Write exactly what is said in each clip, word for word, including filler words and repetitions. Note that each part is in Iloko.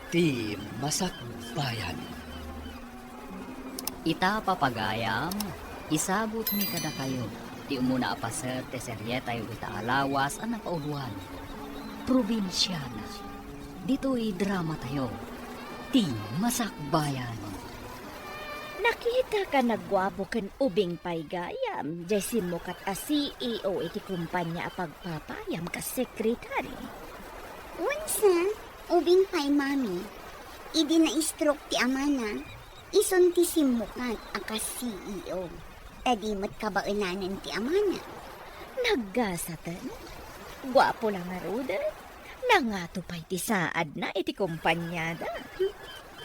Ti Masakbayan. Ita, papagayam, isagutmi kadakayo ti umuna a paset ti serietayo ita a lawas a napauloan, Probinsiana. Ditoy dramatayo, Ti Masakbayan. Nakitaka a guapo ken ubing pay gayam, diay simmukat a C E O iti kumpania a pagpapayam kas sekretary. Wen, sir, ubing pay, mami. Idi na-stroke ti amana, isun ti simmukat a kas C E O. Ta di met kabaelanen ti amana. Naggasaten. Guapo la ngaruden. Nangato pay ti saadna iti kumpaniada.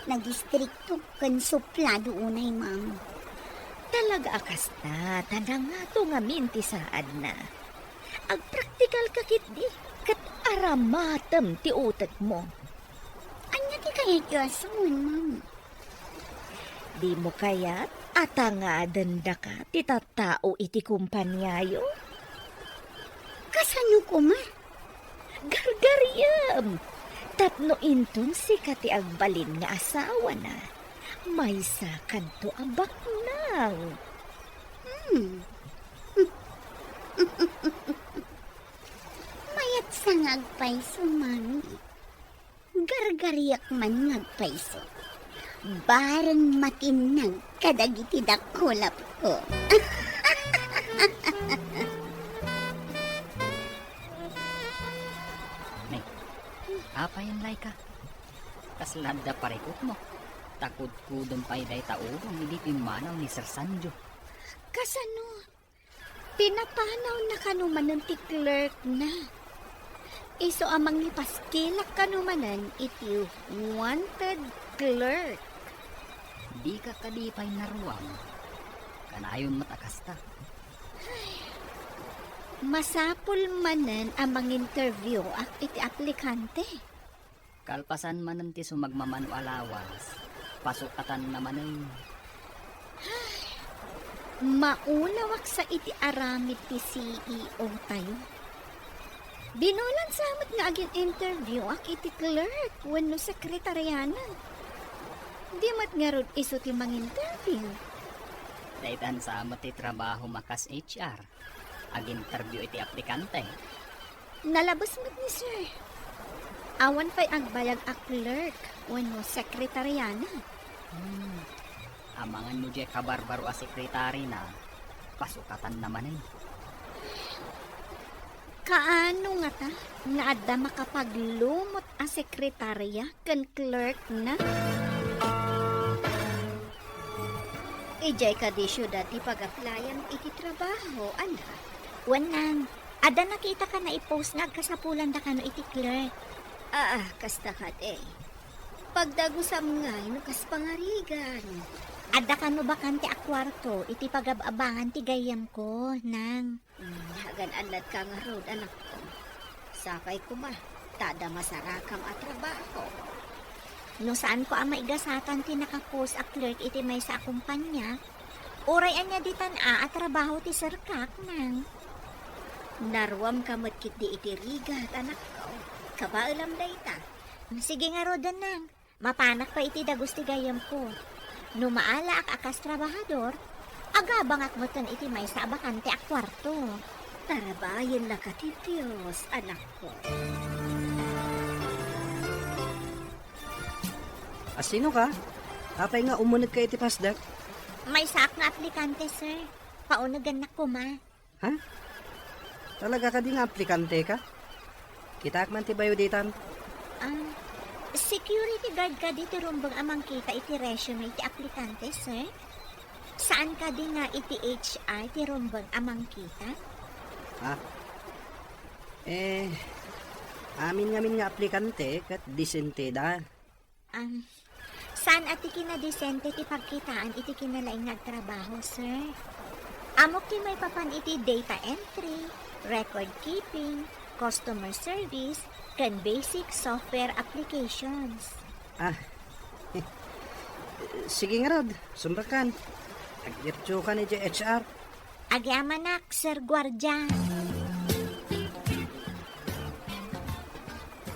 Nagistrikto ken suplado unay, ma'am. Talaga a kasta, ta nangato ngamin ti saadna. Agpraktikalka ketdi, ket aramatem ti utekmo. Ania ti kayatyo a sawen, ma'am? Dimo kayat a tangadendaka ti tattao iti kumpaniayo? Kasano koma? Gargariem! Tapno inton sika ti agbalin nga asawana, maysakanto a baknang. Hmm. Mayatsa nga agpayso, mami. Gargariak man nga agpayso. Bareng matinnag kadagiti dakulapko. Ne, apay, Laika? Kasla adda parikutmo? Ta kudkudem pay dayta urong idi pimmanaw ni Sir Sanjo. Kasano? Pinapanawna kano manen ti clerk na. Isu a mangipaskilak kano manen iti wanted clerk. Dika kadi pay naruam. Kanayon met a kasta. Masapul manen a manginterview ak iti aplikante. Kalpasan manen ti sumagmamano a lawas, pasukatanna manen. Ay, maunawak sa iti aramid ti C E O tayo. Binulan sa met nga agin-interview ak iti clerk wenno sekretariana. Di met ngarud isu ti manginterview. Daytan sa met ti trabaho makas H R. Ag-interview iti aplikante. Nalabes met ni sir. Awan pay agbayag a clerk wenno sekretariana. Hmm. Amangan no diay kabarbaro a sekretarina, pasukatanna manen. Kaano ngata nga adda makapaglumot a sekretarya ken clerk na? Idiay kadi siudad ti pag-applyam iti trabaho, anak? Wen, nang, adda nakitaka nga i-post nga agkasapulanda kano iti clerk. Aa, kasta kadi. Pagdagusam ngay no kas pangarigan. Adda kano bakante a kuarto iti pagab-abangan ti gayyemko, nang. Hmm, agan-annatka ngarud, anakko. Sapay koma, ta adda masarakam a trabaho. No saanko a maigasatan ti naka-post a clerk iti maysa a kumpanya, uray ania ditan a, a trabaho ti serkak, nang. Naruamka met ketdi iti rigat, anakko. Kabaelam dayta. Sige ngaruden, nang. Mapanak pay iti dagus ti gayyemko. No maalaak a kas trabahador, agabangak metten iti maysa a bakante a kuarto. Tarabayennaka ti Dios, anakko. A, sinoka? Apay nga umunegka iti pasdek? Maysaak nga aplikante, sir. Paunegannak koma. Ha? Talaga kadi nga aplikanteka? Kitaak man ti bayo ditan. Ah, security guard kadi ti rumbeng a mangkita iti resume ti aplikante, sir? Saan kadi nga iti H R ti rumbeng a mangkita? Ah. Eh, amin ngamin nga aplikante ket disenteda. Am, saan a ti kinadisente ti pagkitaan iti kinalaing nga agtrabaho, sir? Ammok ti maipapan iti data entry, record keeping, customer service, ken basic software applications. Ah, sige ngarud, sumrekkan. Agdiretsokan idiay H R. Agyamanak, Sir Guardia.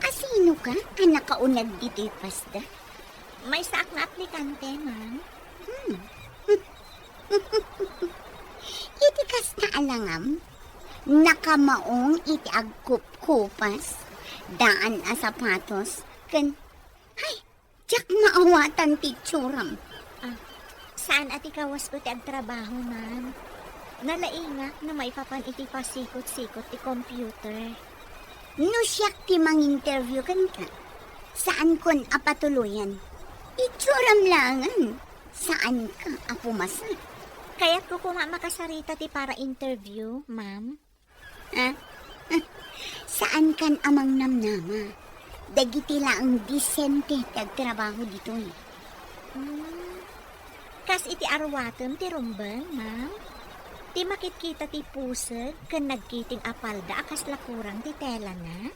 A, sino ka a nakauneg ditoy pasda? Maysaak nga aplikante, ma'am. Hmm. Iti kasta a langam, nakamaong iti agkupkupas, daan a sapatos, ken, hay, diak maawatan ti itsuram. Ah, saan a ti kawasko ti agtrabaho, ma'am. Nalaingak no maipapan iti pasikot-sikot ti computer. No siak ti manginterview kenka, saankon a patuloyan. Itsuram laengen, saanka a pumasa. Kayatko koma makasarita ti para interview, ma'am. Ah? Saankan a mangnamnama. Dagiti laeng disente ti agtrabaho ditoy. Hmm. Kas iti arwatem ti rumbeng, ma'am? Ti makitkita ti puseg ken nagkiting a palda a kasla kurang ti telana?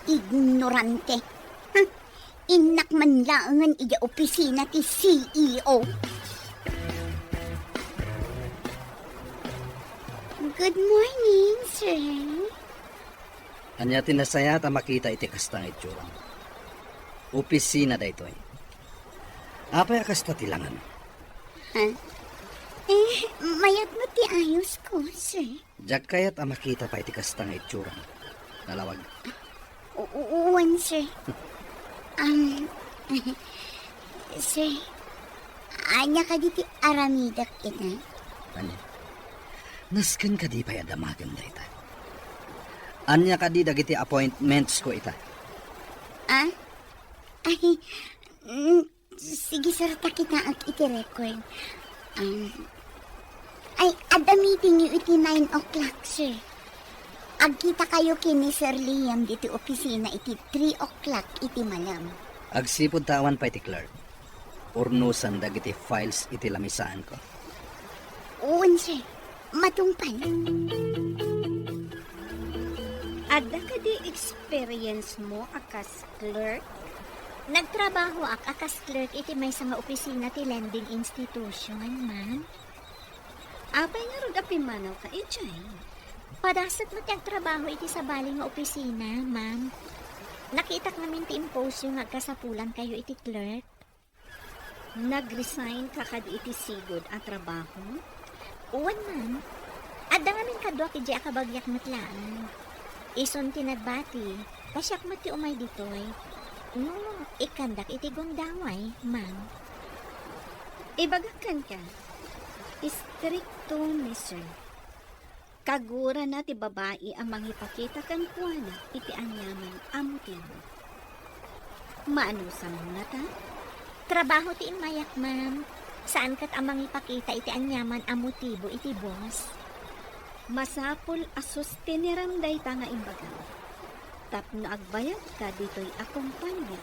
Ignorante. Huh? Innak man laengen idiay opisina ti C E O. Good morning, sir. Ania ti nasayaat a makita iti kasta nga itsuram? Opisina daytoy. Apay a kasta ti langen? Ha? Eh, mayat met ti ayosko, sir. Diak kayat a makita pay ti kasta nga itsuram. Nalawag. U-, u-, wen, sir. Um, sir, ania kadi ti aramidek ita? Ania? Nasken kadi pay a damagen dayta? Ania kadi dagiti appointments ko ita? Ah? Ay, mm, sige, sir, ta kitaek iti record. Um, ay, adda meeting yo iti nine o'clock, sir. Agkitakayo ken ni Sir Liam ditoy opisina iti three o'clock iti malem. Agsipud ta awan pay ti clerk. Urnosan dagiti files iti lamisaanko. Wen, sir. Matungpal. Adda kadi experience mo a kas clerk? Nagtrabahoak a kas clerk iti maysa nga opisina ti lending institution, ma'am. Apay ngarud a pimmanawka idiay? Padasek met ti agtrabaho iti sabali nga opisina, ma'am. Nakitak ngamin ti impost yo nga agkasapulankayo iti clerk. Nag-resign ka kadi iti sigud a trabaho? Wen, ma'am. Adda ngamin kaduak idiay a kabagiak met laeng. Isun ti nagbati, ta siak met ti umay ditoy. No, ikkandak iti gundaway, ma'am. Ibagak kenka, istrikto ni sir. Kagurana ti babai a mangipakita kenkuana iti aniaman a motibo. Maanusam ngata? Trabaho ti immayak, ma'am. Saan ket a mangipakita iti aniaman a motibo iti boss. Masapul a sustinerem dayta nga imbagam. Tapno agbayagka ditoy a kompania.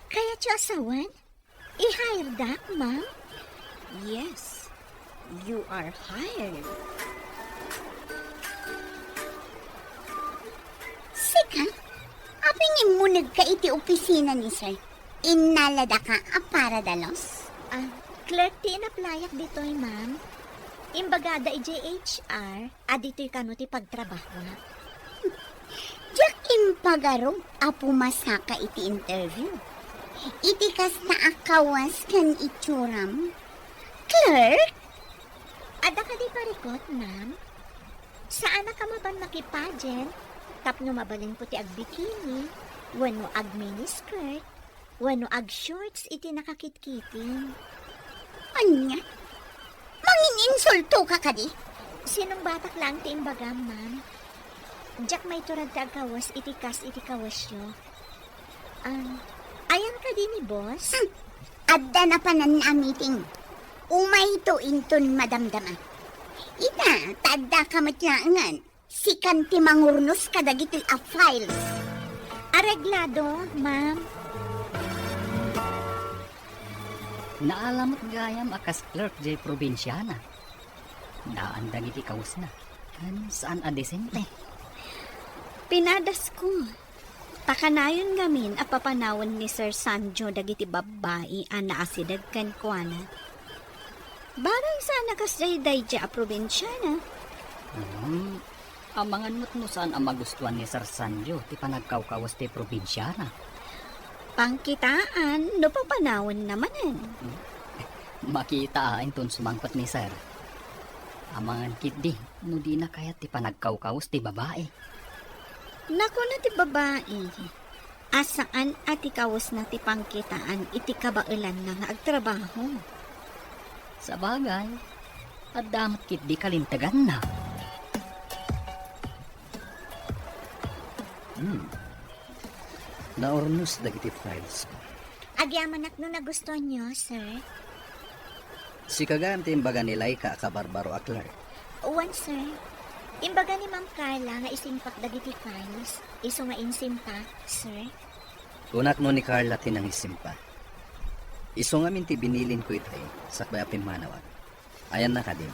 Kayatyo a sawen? I-hiredak, ma'am? Yes, you are hired. Sika? Apay nga immunegka iti opisina ni sir? Innaladaka a para dalos? Ah, clerk ti inaplayak ditoy, ma'am. Imbagada idiay H R a ditoy kano ti pagtrabahoak. Diak impagarup a pumasaka iti interview. Iti kasta a kawas ken itsuram, clerk? Adda kadi parikut, ma'am? Saanak a mapan makipageant tapno mabalinko ti agbikini, wenno agminiskirt, wenno agshorts iti nakakitkiting. Ania? Mangininsultoka kadi? Sinungbatak laeng ti imbagam, ma'am. Diak maiturag ti agkawas iti kas iti kawasyo. Um, ayan kadi ni boss? Hmm. Adda napananna a meeting. Umayto inton madamdama. Ita, ta addaka met laengen. Sikan ti mangurnos kadagitoy a files. Areglado, ma'am. Naala met gayam a kas clerk jay probinsiana. Daan dagiti kawesna. Ken saan a disente. Pinadasko. Ta kanayon ngamin a papanawen ni Sir Sanjo dagiti babbai a naasideg kenkuana. Barang saan a kasdiay daydiay a probinsiana. Hmm, Amangan met no saan a magustuan ni Sir Sanjo ti panagkawkawes ti probinsiana. Pangkitaan no papanawenna manen. Makita a inton sumangpet ni Sir. Amangan ketdi no dina kayat ti panagkawkawes ti babai. Nakuna ti babai a saan a ti kawesna ti pangkitaan iti kabaelanna nga agtrabaho. Sabagay, adda met ketdi kalinteganna. Hmm. Naurnos dagiti files. Agyamanak no nagustuanyo, sir. Sika gayam ti imbaga ni Laika a kabarbaro a clerk? Wen, sir. Imbaga ni Ma'am Carla nga isimpak dagiti files. Isu nga insimpak, sir. Kunak no ni Carla ti nangisimpak. Isu ngamin ti binilinko itay, sakbay a pimmanawak. Ayanna kadin?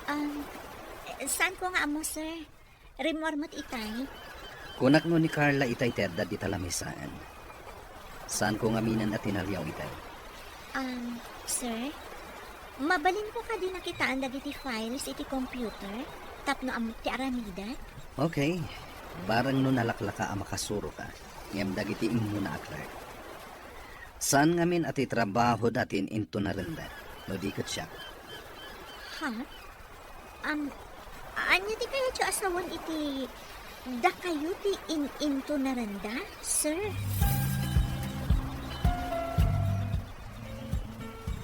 Um, saanko nga ammo, sir. Rimmuar met itay. Kunak no ni Carla itay ti adda dita lamisaan. Saanko ngaminen a tinaliaw itay. Um, sir, mabalinko kadi a kitaan dagiti files iti computer tapno ammok ti aramidek? Okay. Bareng no nalaklaka a makasuroka, ngem dagiti immuna a clerk. Saan ngamin a ti trabahoda ti in-intunarenda, no di ket siak? Ha? Am, ania ti kayatyo a sawen iti dakayo ti in-intunarenda, sir?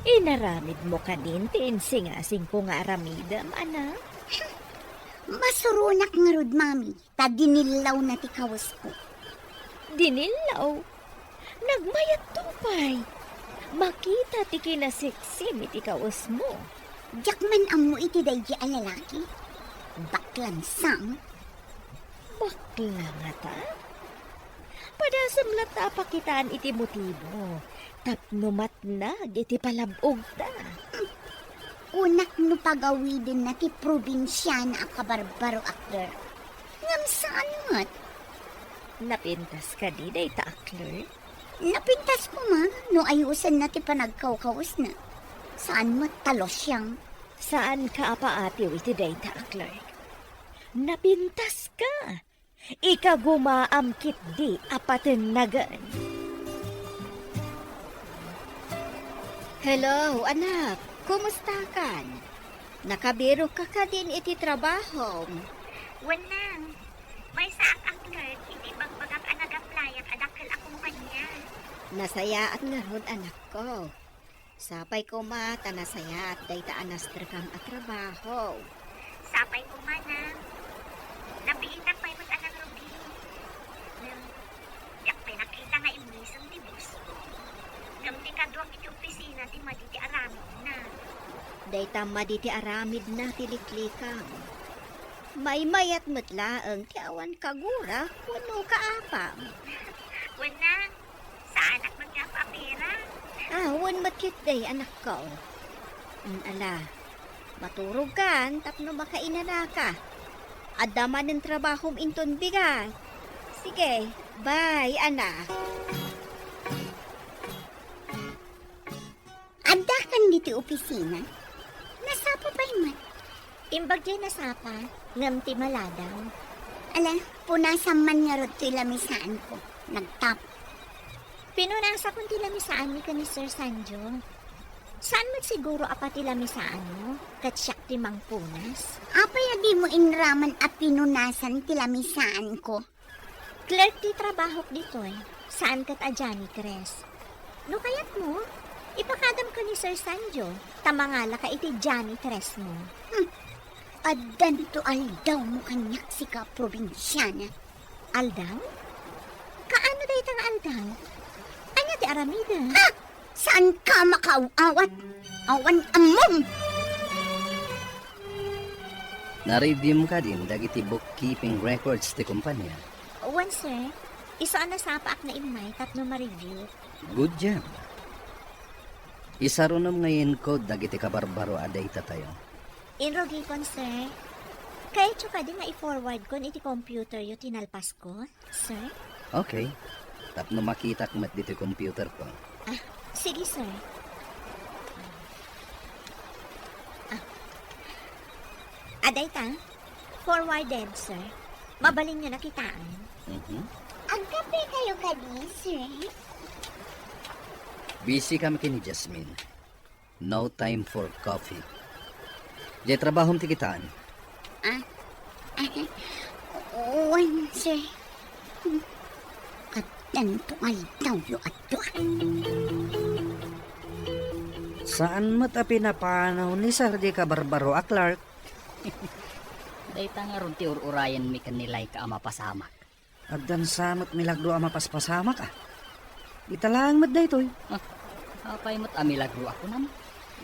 Inaramidmo kadin ti insingasingko nga aramidem, anak? Masuronak ngarud, Mami, ta dinillawna ti kawesko. Dinillaw? Nagmayatto pay. Makita ti kinasiksim iti kawesmo. Diak man ammo iti daydi a lalaki. Baklang sam. Bakla ngata? Padasem latta a pakitaan iti motibo tapno matnag iti palab-ogta. Kunak no pagawidenna ti probinsiana a kabarbaro a clerk. Ngem saan met. Napintas kadi dayta a clerk? Napintas koma no ayusenna ti panagkawkawesna. Saan met ta losyang. Saanka a paatiw iti dayta a clerk. Napintaska. Ikagumaam ketdi a patennagen. Hello, anak. Kumustakan? Nakabirokka kadin iti trabahom? Wen, Nang. Maysaak a clerk iti ibagbagak a nag-applyak a dakkel a kompania. Nasayaat ngarud, anakko. Sapay koma ta nasayaat dayta a nasterkam a trabaho. Sapay koma, Nang. Nabiitak pay met a nang rugi. Ngem, diak pay nakita nga immisem ti boss ko. Ngem ti kaduak iti opisina ti madi ti aramidna. Dayta madi ti aramidna ti liklikam. Maymayat met laeng ti awan kagura wenno kaapam. Wen, Nang, saanak met nga apapira. Ah, wen met ketdi, anakko. Mm, ala, maturogkan tapno makainanaka. Adda manen trabahom inton bigat. Sige, bye, anak. Addakan ditoy opisina? Nasapa pay met. Imbag diay nasapa, ngem ti maladaw. Ala, punasam man ngarud toy lamisaanko. Nagtap. Pinunasakon ti lamisaanmi ken ni Sir Sanjo. Saan met siguro a pati lamisaanmo, ket siak ti mangpunas? Apay a dimo inraman a pinunasan ti lamisaanko? Clerk ti trabahok ditoy, saan ket a janitress. No kayatmo, ipakadam ken ni Sir Sanjo, ta mangalaka iti janitress mo. Hmm. Addanto aldawmo kaniak, sika probinsiana. Aldaw? Kaano dayta nga aldaw? Ania ti aramidem? Ha! Saanka makaaw-awat? Awan ammom! Na-review-mo kadin dagiti bookkeeping records ti kompania? Wen, sir. Isu a nasapaak nga immay tapno ma-review. Good job. Isarunom nga inkod dagiti kabarbaro a data tayo. Inrugikon, sir. Kayatyo kadi nga i-forwardkon iti computeryo ti nalpasko? Sir? Okay. Tapno makitak met ditoy computer ko. Ah, sige, sir. Ah. Adayta? Forwarded, sir. Mabalinyo na kitaen. Mhm. Agkape kayo kadi, sir? Busy kami ken ni Jasmine. No time for coffee. Diay trabahom ti kitaen. Ah? Wen, sir. Addanto aldawyo adda. Saan met a pinapanaw ni Sir diay kabarbaro a Clark? Dayta ngarud ti ur-urayenmi ken ni Laika a mapasamak. Addan sa met milagro a mapaspasamak, a. Ita laeng met daytoy. Ah, apay met a milagro a kunam?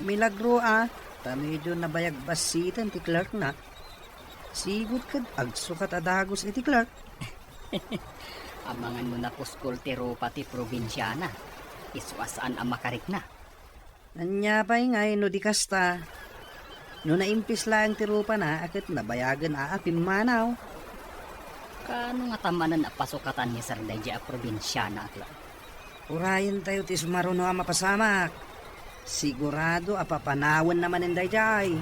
Milagro a, ta medio nabayag bassiten ti Clark-na. Sigud ket agsukat a dagus iti Clark. Amangan no napuskol ti rupa ti probinsiana, isu a saan a makarikna. Ania pay ngay no di kasta? No naimpis laeng ti rupana a ket nabayagen a, a pimmanaw. Kaano ngata manen a pasukatan ni Sir daydiay a probinsiana a Clark? Urayentayo ti sumaruno a mapasamak. Sigurado a papanawenna manen daydiay.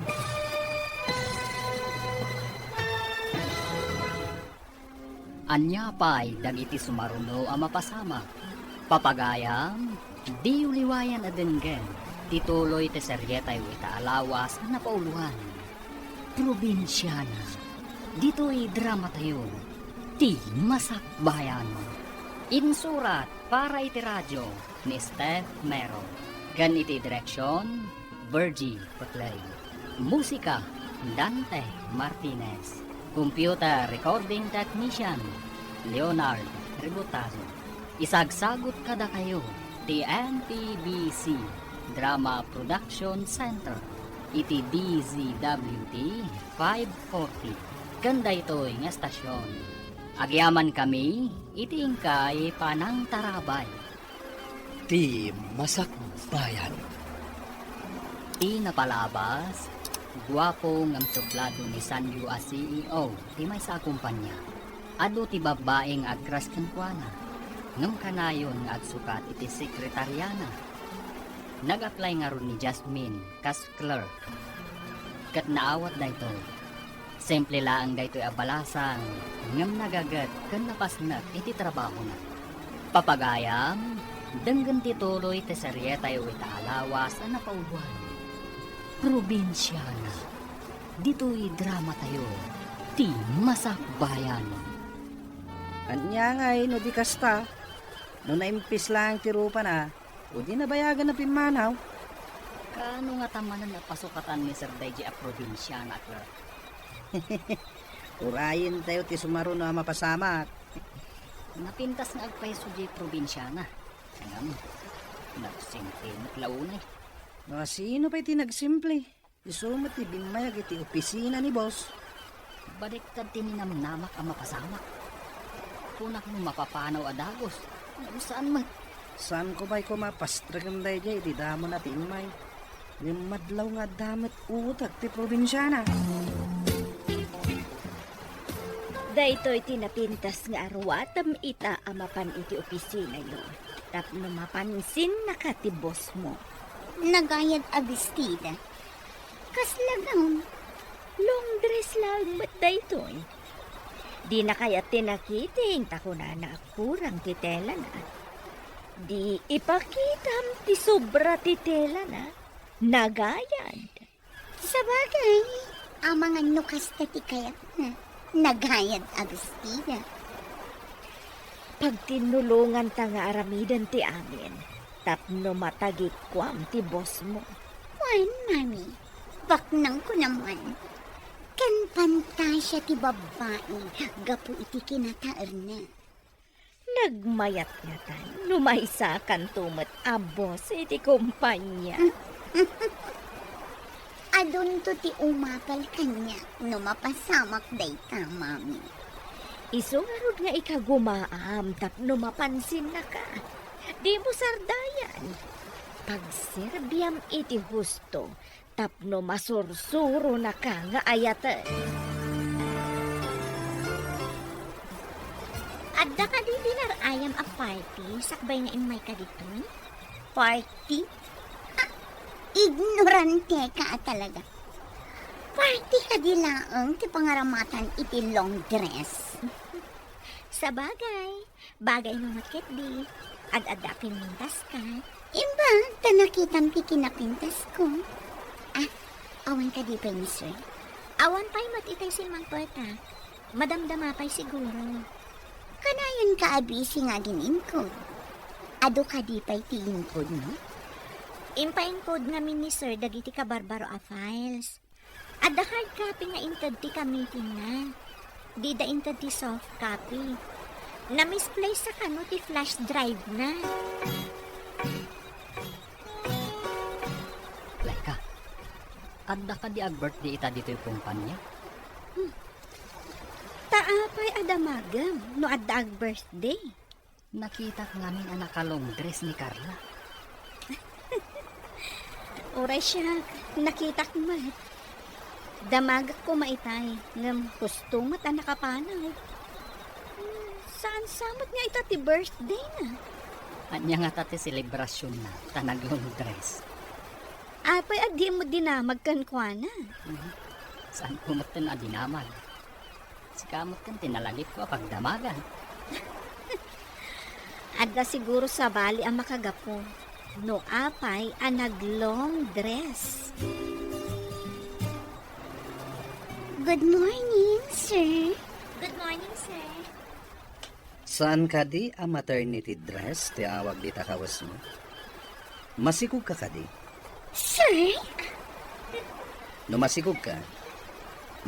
Ania pay dagiti sumaruno a mapasamak? Papagayam, diyo liwayan a denggen ti tuloy ti serietayo ita a lawas a napauloan. Probinsiana, ditoy dramatayo, ti Masakbayan. Insurat para iti radio ni Steph Mero, ken iti direksion, Virgie Peclay. Musika, Dante Martinez. Computer recording technician, Leonard Ributazo. Isagsagut kadakayo ti N P B C Drama Production Center iti D Z W T five forty. Ken daytoy nga estasion, agyamankami iti inkay panangtarabay. Ti Masakbayan. Ti napalabas, guapo ngem suplado ni Sanyo a C E O ti maysa a kompania. Adu ti babbai nga agkras kenkuana, ngem kanayon nga agsukat iti sekretariana. Nag-apply ngarud ni Jasmine kas clerk. Ket naawat daytoy. Simple laeng daytoy a balasang, ngem nagaget ken napasnek iti trabahona. Papagayam, denggen ti tuloy ti serietayo ita a lawas a napauloan. Probinsiana. Ditoy dramatayo, ti Masakbayan. Ania ngay no di kasta? No naimpis laeng ti rupana, o di nabayagan a pimmanaw? Kaano ngata manen a pasukatan ni Sir daydiay a probinsiana a clerk? Urayentayo ti sumaruno a mapasamak. Napintas nga agpayso diay probinsiana. Ngem, nagsimple met la unay. No, sino pay ti nagsimple? Isu met ti bimmayag iti opisina ni boss. Baliktad ti ninamnamak a mapasamak. Kunak no mapapanaw a dagus, ngem saan met. Saanko pay koma a pastreken daydiay idi damona ti immay. Ngem madlaw nga adda met utag ti probinsiana. Daytoy ti napintas nga aruatem ita a mapan iti opisinayo tapno mapansinnaka ti bossmo. Nagayad a bestida. Kasla gown? Long dress laeng met daytoy. Dina kayat ti nakiting ta kunana a kurang ti telana. Di ipakitam ti sobra ti telana. Nagayad. Sabagay, amangan no kasta ti kayatna. Nagayad a bestida. Pagtinnulonganta nga aramiden ti amin tapno matagikuam ti bossmo. Wen, Mami, baknangko naman. Ken pantasia ti babbai gapu iti kinataerna. Nagmayat ngatan no maysakanto met a boss iti kompania. Adunto ti umapal kaniak no mapasamak dayta, Mami. Isu ngarud nga ikagumaam tapno mapansinnaka. Dimo sardayan. Pagserbiam iti husto tapno masursuronaka nga ayaten. Adda kadi dinar-ayam a party sakbay nga immayka ditoy? Party? Ha! Ignoranteka a talaga. Party kadi laeng ti pangaramatan iti long dress. Sabagay, bagay no met ketdi. Ad-adda a pinmintaska. Imbag ta nakitam ti kinapintasko. Ah, awan kadi pay ni sir? Awan pay met itay simmangpetak. Madamdama pay siguro. Kanayon ka a busy nga agin-encode. Adu kadi pay ti encode, no? Impaencode ngamin ni sir dagiti kabarbaro a files. Adda hard copy nga inted ti committee-na. Dida inted ti soft copy. Na-misplace a kano ti flash drive-na. Laika, adda kadi ag-birthday ita ditoy kumpanya? Hmm. Ta apay a damagem no adda ag-birthday? Nakitak ngamin a naka-long dress ni Carla. Uray siak, nakitak met. Damagek koma itay, ngem husto met a nakapanaw. Hmm, saan sa met nga ita ti birthday-na? Ania ngata ti selebrasyon-na ta nag-long dress? Apay a dimo dinamag kenkuana? Mhm. Saan ko metten a dinamag? Sika met ken ti nalagipko a pagdamagan. Adda siguro sabali a makagapu no apay a nag-long dress. Good morning, sir. Good morning, sir. Saan kadi a maternity dress ti awag dita kawesmo? Masikog ka kadi? Sir? No masikog ka,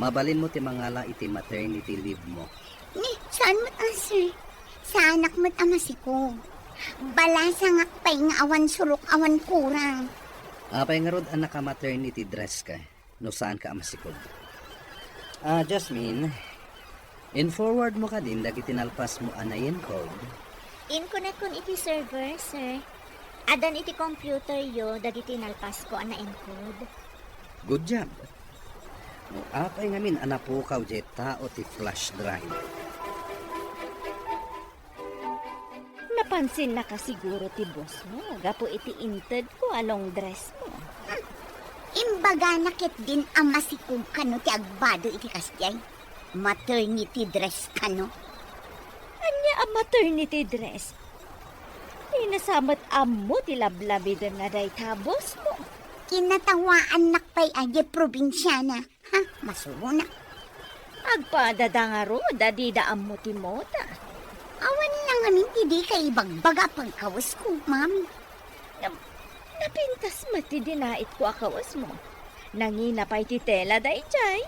mabalinmo ti mangala iti maternity leave mo. Ni, saan met a, sir? Saanak met a masikog. Balasangak pay nga awan surok, awan kurang. Apay ngarud a naka-maternity dress ka no saanka a masikog? Ah, Jasmine, in-forward mo kadin dagiti nalpasmo a na-encode? Inkunekkon iti server, sir. Addan iti computeryo dagiti nalpasko a na-encode. Good job. No apay ngamin a napukaw diay tao ti flash drive? Napansinnaka siguro ti bossmo gapu iti intedko a long dressmo. Hmm. Imbagana ketdin a masikog kano ti agbado iti kasdiay. Maternity dress kano. Ania a maternity dress? Dina sa met ammo ti lablabiden na dayta bossmo. Kinatawaannak pay a diay probinsiana. Ha, masuronak. Agpadada ngarud a dida ammo ti mota. Awan la ngamin ti dika ibagbaga a pagkawesko, ma'am. Ngem, napintas met ti dinaitko a kawesmo. Nangina pay ti tela daydiay.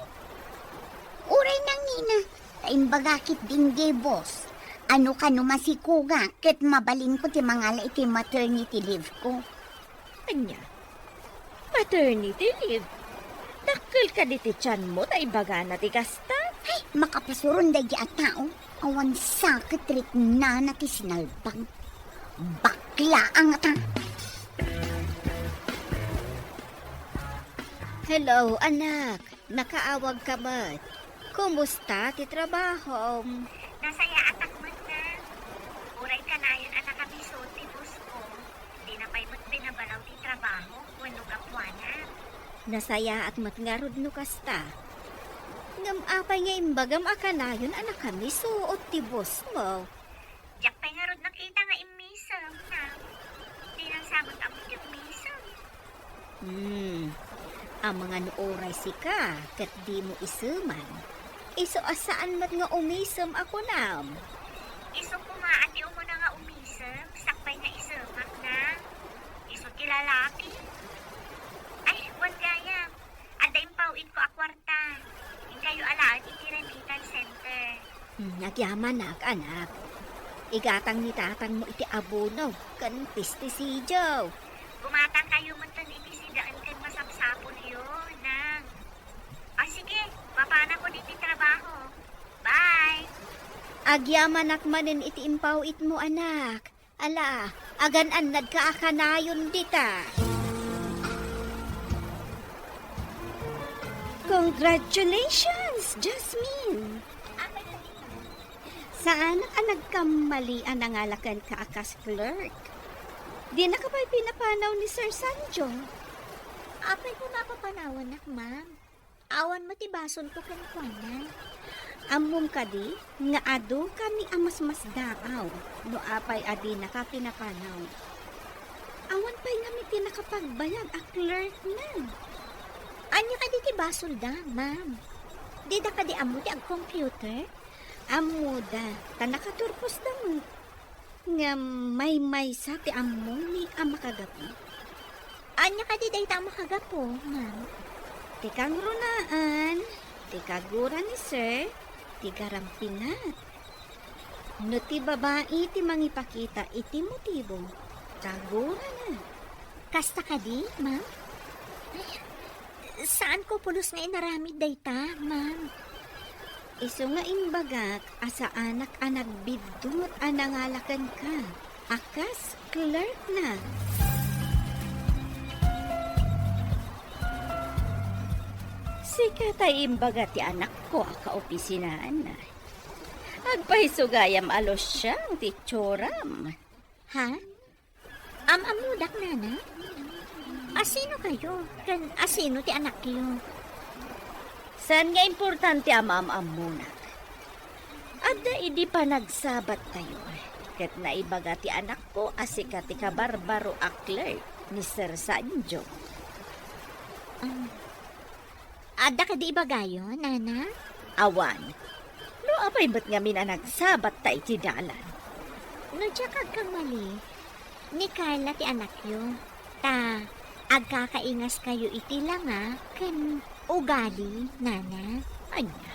Uray nangina, ta imbaga ketdin diay boss a no kano masikogak ket mabalinko ti mangala iti maternity leave ko. Ania? Maternity leave? Dakkel kadi ti tianmo ta ibagana ti kasta? Ay, makapasuron daydi a tao. Awan sa ket riknana ti sinalbag. Bakla a ngata. Hello, anak. Nakaawag ka met. Kumusta ti trabahom? Nasayaatak met nga. Uray kanayon a nakamiso ti boss ko. Dina pay met binabalaw ti trabaho wenno gapuana. Nasayaat met ngarud no kasta. Ngem apay nga imbagam a kanayon a nakamiso ti boss mo? Diak pay ngarud nakita nga immisem, ha? Dinang sa met ammo ti ummisem. Hmm. Amangan uray sika ket dimo iseman. Isu a saan met nga umisem a kunam. Isu koma a ti umuna nga umisem, sakbay nga isemak na. Isu ti lalaki. Ay, wen gayam. Adda impaw-itko a kuarta. Inkayo alaen iti remittance center. Hmm, agyamanak, anak. Igatang ni tatangmo iti abono ken pesticidio. Gumatangkayo metten iti sidaen ken masapsapulyo, nang. O sige, mapanakon iti trabaho. Bye! Agyamanak manen iti impaw-itmo, anak. Ala, agan-annadka a kanayon dita. Congratulations, Jasmine! Saanak a nagkammali a nangala kenka a kas clerk. Dinaka pay pinapanaw ni Sir Sancho. Apay ko mapapanawanak, ma'am? Awan met ti basolko kenkuana. Ammom kadi nga adu kami a masmasdaaw no apay a dinaka pinapanaw. Awan pay ngamin ti nakapagbayag a clerk na. Ania kadi ti basolda, ma'am? Dida kadi ammo ti agcomputer? Ammoda, ta nakaturposda met. Ngem maymaysa ti ammom a makagapu. Ania kadi dayta a makagapu, ma'am? Ti kangrunaan, ti kagura ni sir, ti garampinat. No ti babai ti mangipakita iti motibo, kagurana. Kasta kadi, ma'am? Ay, saanko pulos nga inaramid dayta, ma'am. Isu nga imbagak a saanak a nagbiddut a nangala kenka a kas clerk na. Sika tay imbaga ti anakko a kaopisinaan. Agpayso gayam a Luciang ti itsuram. Ha? Am-ammodak, nana? Asino kayo? Ken asino ti anakyo? Saan nga importante a maam-ammonak? Adda idi panagsabattayo, ket naibaga ti anakko a sika ti kabarbaro a clerk ni Sir Sanjo. Um, Adda kadi ibagayo, nana? Awan. No apay met ngamin a nagsabatta iti dalan? No diak agkamali, ni Carla ti anakyo, ta agkakaingaskayo iti langa ken ugali, nana. Ania?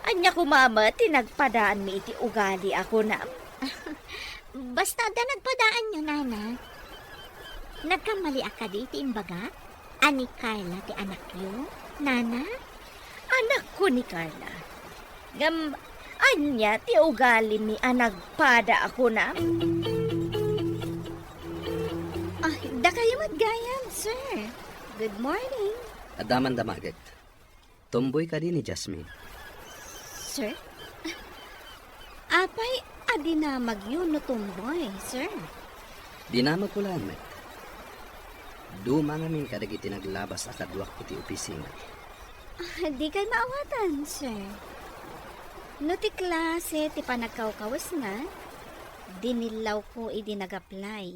Ania koma met ti nagpadaanmi iti ugali a kunam? Basta adda nagpadaanyo, nana. Nagkamaliak kadi iti imbagak? A ni Carla ti anakyo, nana? Anakko ni Carla. Ngem, ania ti ugalimi a nagpada a kunam? Ah, dakayo met gayam, sir. Good morning. Adda man damagek. Tomboy kadi ni Jasmine? Sir? Apay a dinamagyo no tomboy, sir? Dinamagko laeng met. Duma ngamin kadagiti naglabas a kaduak iti opisina. Ah, dikay maawatan, sir. No ti klase ti panagkawkawesna, dinillawko idi nag-apply.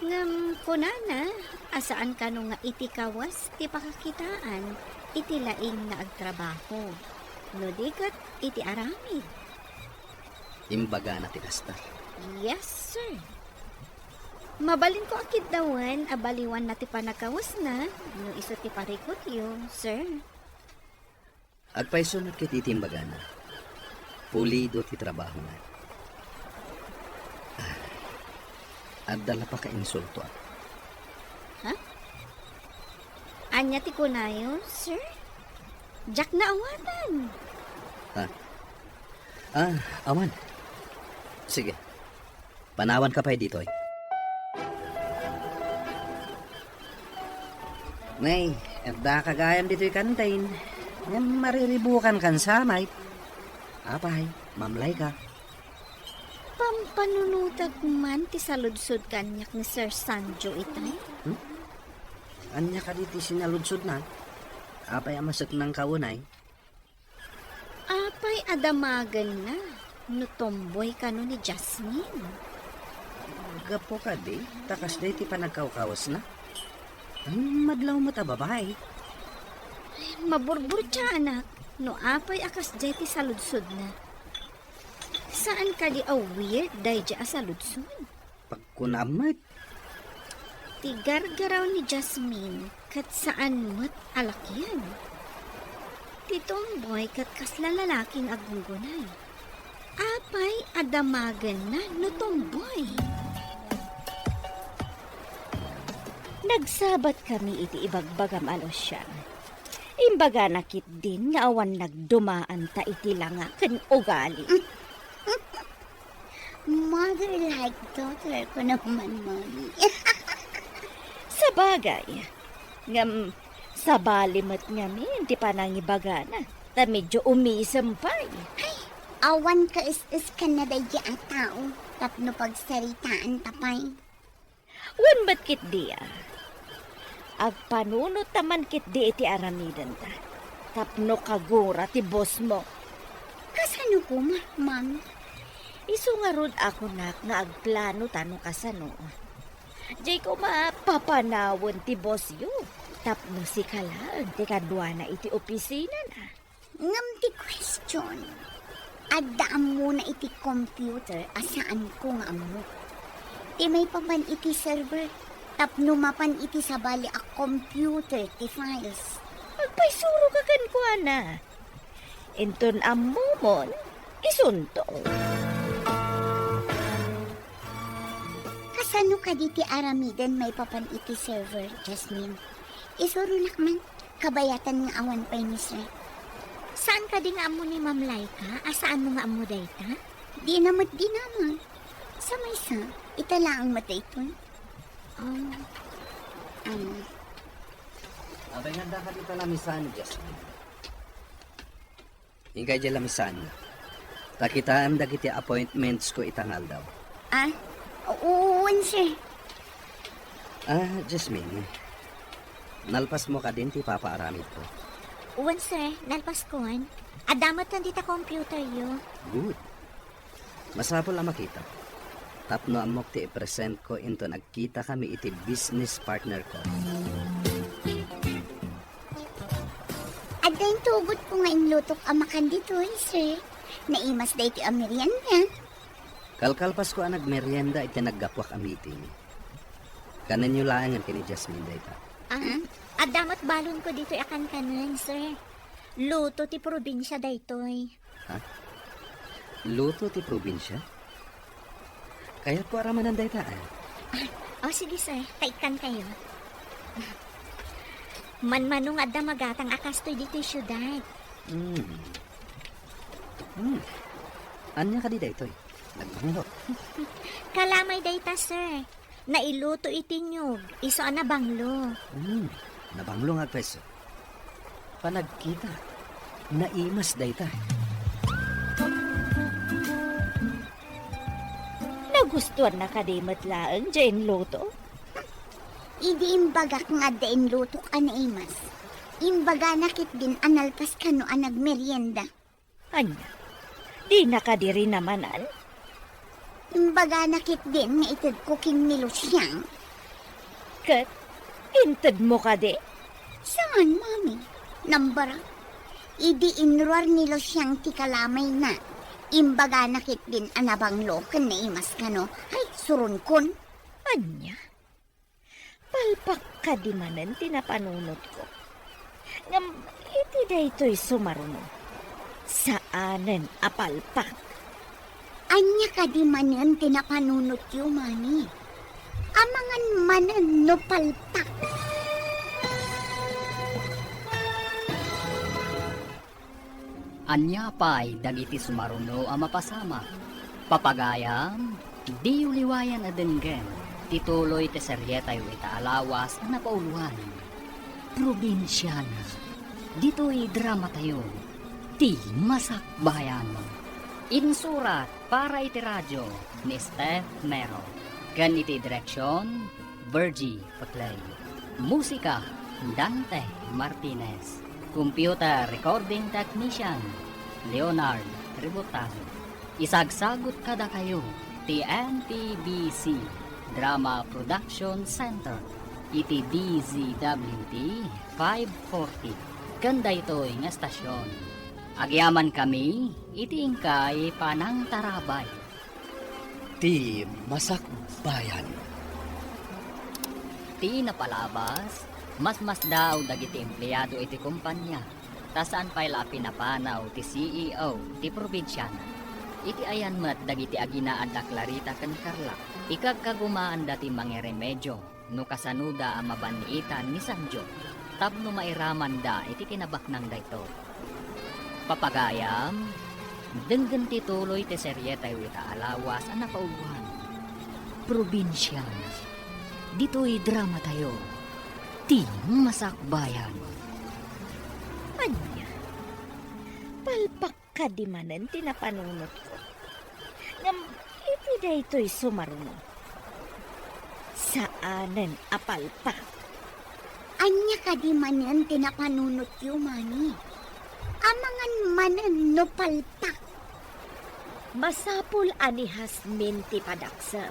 Ngem kunana a saan kano nga iti kawes ti pakakitaan iti laing nga agtrabaho, no di ket iti aramid. Imbagana ti kasta? Yes, sir. Mabalinko a kiddawen a baliwanna ti panagkawesna no isu ti parikutyo, sir. Agpayso met ket iti imbagana. Pulido ti trabahona. Ah, adda la pakainsultoak. Ha? Ania ti kunayo, sir? Diak naawatan. Ha? Ah, awan. Sige. Panawanka pay ditoy. Nay, addaka gayam ditoy kantin. Ngem mariribukankan sa, Mike. Apay, mamlayka. Pampanunotek man ti saludsod kaniak ni Sir Sanjo itay. Hmm? Ania kadi ti sinaludsodna? Apay a maseknangka unay? Apay a damagenna no tomboy kano ni Jasmine? Gapu kadi ta kasdiay ti panagkawkawesna? Ay, madlaw met a babai. Maburburtiaanak no apay a kasdiay ti saludsodna. Saan kadi a weird daydi a saludsod? Pagkunam met. Ti gargaraw ni Jasmine ket saan met a lakian. Ti tomboy ket kasla lalaki nga aggunggunay. Apay a damagenna no tomboy? Nagsabatkami iti ibagbagam a Lucian. Imbagana ketdin nga awan nagdumaanta iti langa ken ugali. Mother like daughter ko naman, Mommy. Sabagay, ngem sabali met ngamin ti panangibagana, ta medyo umisem pay. Ay, awan kaes-es ken na daydi a tao tapno pagsaritaanta pay. Wen met ketdi a, agpanunot ta man ketdi iti aramidenta. tapno kagura ti boss mo. Kasano koma, Mami? Isu ngarud a kunak nga agplano ta no kasano. Jay koma papanawen ti boss yo, tapno sika laeng ti kaduana iti opisinana. Ngem ti question, adda ammona iti computer a saanko nga ammo. Ti maipapan iti server, tapno mapan iti sabali a computer ti files. Agpaisuro ka kenkuana. Inton ammomon, isunto. Kasano kadi ti aramiden maipapan iti server, Jasmine? Isuronak man, kabayatan nga awan pay ni Sir. Saan kadi nga ammo ni Ma'am Laika a saanmo nga ammo dayta? Dina met dinamag. Sa maysa, ita laeng met daytoy. Um, um. Abay, handa ka dita lamisan, Jasmine. Inkay diay lamisan. Ta kitaem dagiti appointments ko ita nga aldaw. Ah, wen, sir. Ah, Jasmine. Nalpasmo kadin ti ipapaaramidko? Wen, sir. Nalpaskon. Adda met dita computer yo. Good. Masapul a makita. Tapno ammok ti i-present ko inton agkita kami iti business partner ko. Adda intugotko nga inlutok a makan ditoy, sir. Naimas daytoy a merienda. Kalkalpasko a nagmerienda iti naggapuak a meeting. Kanenyo laengen ken ni Jasmine dayta. Ah, adda met balonko ditoy a kankanen, sir. Luto ti probinsia daytoy. Ha? Luto ti probinsia? Kayatko a ramanan dayta, ah. Ah, o, sige, sir. Ta ikkankayo. Manmano nga adda magatang a kastoy ditoy siudad. Hmm. Hmm. Ania kadi daytoy? Nagbanglo. Kalamay dayta, sir. Nailuto iti niyog, isu a nabanglo. Hmm. Nabanglo nga agpayso. Panagkita, naimas dayta. Nagustuanna kadi met laeng diay inluto? Idi imbagak nga adda inlutok a naimas, imbagana ketdin a nalpas kano a nagmerienda. Ania? Dina kadi rinamanan? Imbagana ketdin nga itedko ken ni Luciang. Ket intedmo kadi? Saan, Mami. Nambara. Idi inruar ni Luciang ti kalamayna, imbagana ketdin a nabanglo ken naimas kano. Ay, suronkon. Ania? Palpak kadi manen ti napanunotko. Ngem iti daytoy sumaruno, saanen a palpak. Ania kadi manen ti napanunotyo, Mami? Amangan manen no palpak. Ania pay dagiti sumaruno a mapasamak? Papagayam, diyo liwayan a denggen ti tuloy ti serietayo ita a lawas a napauloan, Probinsiana. Ditoy dramatayo, ti Masakbayan. Insurat para iti radio ni Steph Mero. Ken iti direksion, Virgie Paclay. Musika, Dante Martinez. Computer Recording Technician, Leonard Ributazo. Isagsagut kadakayo ti N P B C Drama Production Center iti D Z W T five forty. Ken daytoy nga estasion, agyamankami iti inkay panangtarabay. Ti Masakbayan. Ti napalabas, masmasdaaw dagiti empleado iti kompania, ta saan pay la a pinapanaw ti C E O ti probinsiana. Iti ayan met dagiti aginaad a Clarita ken Carla, ikagkagumaanda ti mangiremedio no kasanoda a mabanniitan ni Sanjo tapno mairamanda iti kinabaknang daytoy. Papagayam, denggen ti tuloy ti serietayo ita a lawas a napauloan, Probinsiana. Ditoy dramatayo, ti Masakbayan. Ania? Palpak kadi manen ti napanunotko. Ngem iti daytoy sumaruno, saanen a palpak. Ania kadi manen ti napanunotyo, Mami? Amangan manen no palpak. Masapul a ni Jasmine ti padaksem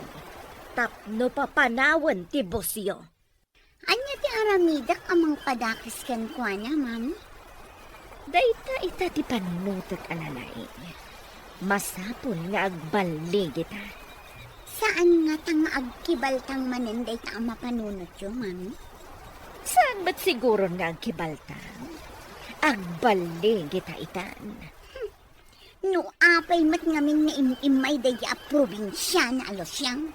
tapno papanawen ti busyo. Ania ti aramidek a mangpadakes kenkuana, Mami? Dayta ita ti panunotek a nalaing. Masapul nga agballigita. Saan ngata nga agkibaltang manen dayta a mapanunotyo, Mami? Saan met siguron nga agkibaltang? Agballigita itan. No apay met ngamin nga im-immay daydiay a probinsiana a Lucian?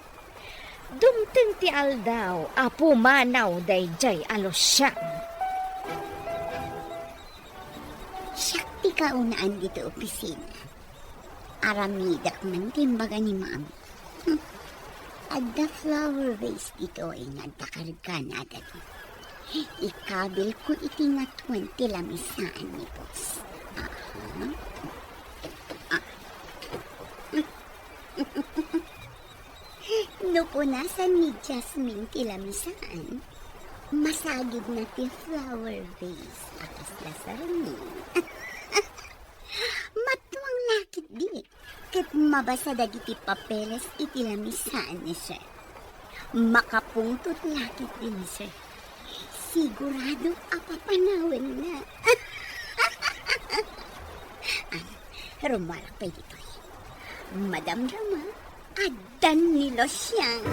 Dumteng ti aldaw a pumanaw daydiay a Lucian. Siak ti kaunaan ditoy opisina. Aramidek man ti imbaga ni Mami. Hmm. Adda flower vase ditoy nga adda kargana dagiti. Ikabilko iti ngatuen ti lamisaan ni Boss. Aha. Ah. No punasan ni Jasmine ti lamisaan, masagidna ti flower vase a kasla sarmin. Matuang lakit di, ket mabasa dagiti papeles iti lamisaan ni Sir. Makapungtot lakit din, Sir. Sigurado a papanawenna. Ah, rumuarak pay ditoy. Madamdama, addan ni Lucian.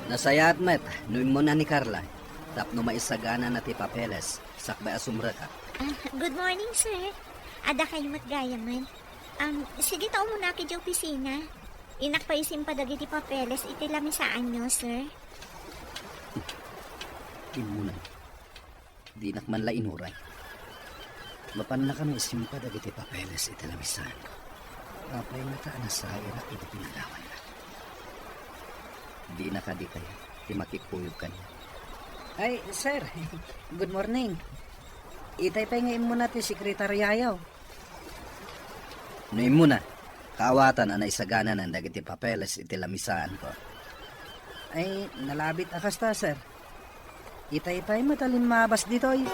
Nasayaat met no immuna ni Carla tapno maisaganana ti papeles sakbay a sumrekak. Ah, good morning, sir. Adda kayo met gayamen. Um, sige ta umunaki idiay opisina. Innak pay isimpa dagiti papeles iti lamisaanyo, sir. Immuna. Dinak man la inuray. Mapanna kano isimpa dagiti papeles iti lamisaanko. Apay ngata a nasayanak iti pinagawanna? Dina kadi kayat ti makikuyog kaniak? Ay, sir. Good morning. Itay pay nga immuna ti sekretaryayo. No immuna, kaawatan a naisagananan dagiti papeles iti lamisaanko. Ay, nalabit a kasta, sir. Itay pay met a limmabas ditoy.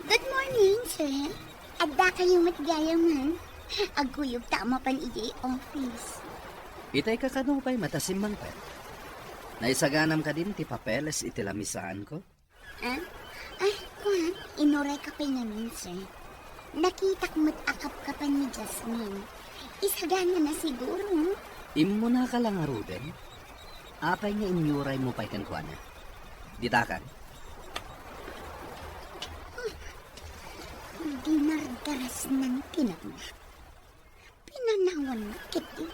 Good morning, sir. Adda kayo met gayamen? Agkuyog ta a mapan idiay office. Itay kakano pay met a simmangpet? Naisaganam kadin ti papeles iti lamisaanko? Ah? Ay, kuan, inuray ka pay ngamin, sir. Nakitak met a kapkapan ni Jasmine. Isaganana siguro, hmm? Immunaka la ngaruden? Apay nga inyuraymo pay kenkuana? Ditakan. Dinardarasnan ti napnak. Pinanawan met ketdi.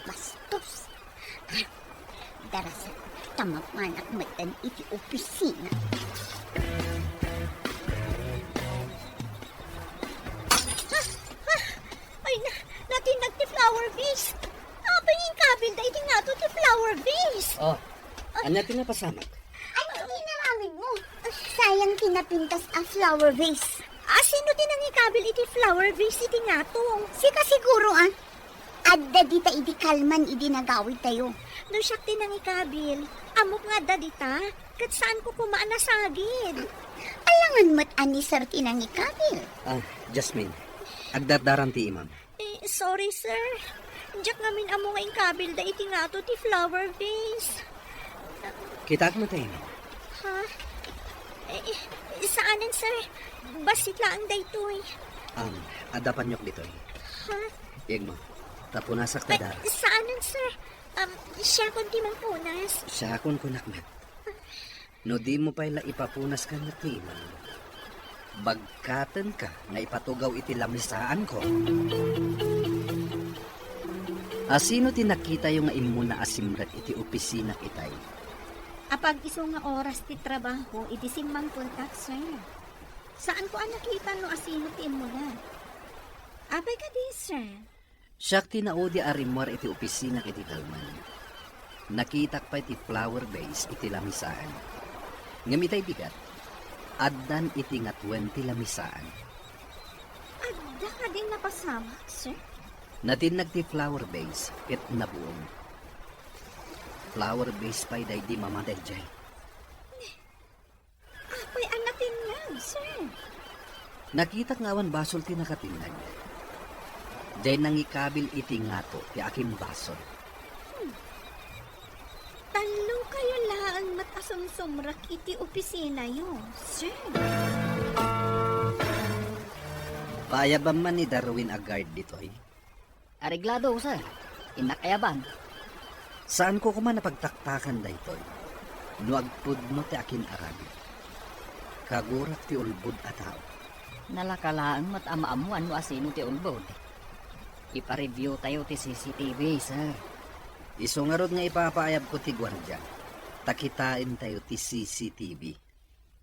Bastos. Ah, darasan ta mapanak metten iti opisina. Ah, ah, ay na, natinnag ti flower vase. Apay nga inkabilda iti ngato ti flower vase? Oh, ania ti napasamak? Ania ti inaramidmo? Sayang ti napintas a flower vase. Ah, sino ti nangikabil iti flower vase iti ngato? Sika siguro, ah. Adda dita idi kalman idi nagawidtayo. No siak ti nangikabil, ammok nga adda dita, ket saanko koma a nasagid. Alangan met a ni Sir ti nangikabil. Ah, Jasmine, agdardaram ti imam. Eh, sorry, sir. Diak ngamin ammo nga inkabilda iti ngato ti flower vase. Kitaak met, eh. Ha? Eh, eh, saanen, sir. Bassit laeng daytoy. Um, adda paniok ditoy. Ha? Igmo, ta punasak ta. Eh, dara. Saanen, sir. Um, siakon ti mangpunas. Siakon kunak met. No dimo pay la ipapunas kaniak ti imam, bagkatenka nga ipatugaw iti lamisaanko. Asino ti nakitayo nga immuna a simrek iti opisina itay? Apag isu nga oras ti trabaho iti simmangpeltak, sir. Saanko a nakita no asino ti immuna. Apay kadi, sir? Siak ti naudi a rimmuar iti opisina iti kalman. Nakitak pay ti flower vase iti lamisaan. Ngem itay bigat, addan iti ngatuen ti lamisaan. Adda kadin napasamak, sir? Natinnag ti flower vase ket nabuong. Flower vase pay daydi mama daydiay. Apay a natinnag, sir? Nakitak nga awan basol ti nakatinnag. Diay nangikabil iti ngato ti akimbasol. Hmm. Tallo kayo laeng met a sumsumrek iti opisinayo, sir. Paayabam man ni Darwin a guard ditoy? Areglado, sir. Innak ayaban. Saanko koma a pagtaktakan daytoy no agpudno ti akin-aramid. Kagurak ti ulbod a tao. Nalaka laeng met a maammuan no asino ti ulbod. Ipa-review tayo ti C C T V, sir. Isu ngarud nga ipapaayabko ti guardia, ta kitaentayo ti C C T V.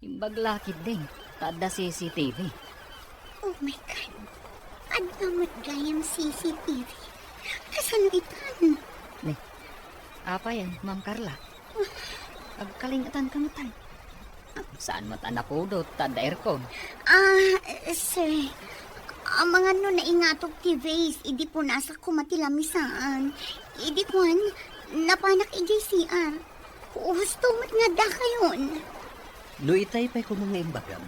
Imbag la ketdin, ta adda C C T V. Oh my God! Adda met gayam C C T V. Kasano itan? Ne, apay, Ma'am Carla? Agkalingetan ka met, ay. Saan met a napudot, ta adda aircon? Ah, sir, amangan no naingatok ti vase idi punasak koma ti lamisaan. Idi kuan, napanak idiay C R. Husto met nga dakayon. No itay pay koma nga imbagam,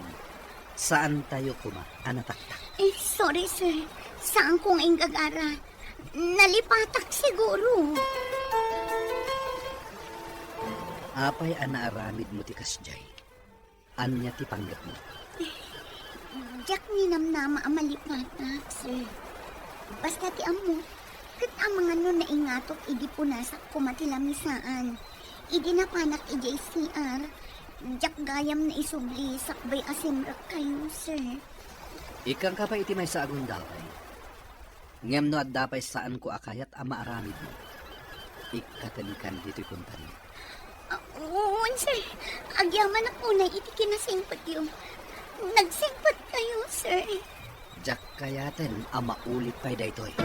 saantayo koma a nataktak. Eh, sorry, sir. Saanko nga inggagara. Nalipatak siguro. Apay a naaramidmo ti kasdiay? Ania ti panggepmo? Diak ninamnama a malipatak, sir. Basta ti ammo, ket amangan no naingatok idi punasak koma ti lamisaan. Idi napanak idiay C R, diak gayam naisubli sakbay a simrek kayo, sir. Ikkanka pay iti maysa a gundaway. Ngem no adda pay saanko a kayat a maaramidmo, ikkatenkan ditoy kumpania. Ah, wen, sir. Agyamanak unay iti kinasingpetyo. Nagsingpet kayo, sir. Diak kayaten a maulit pay daytoy.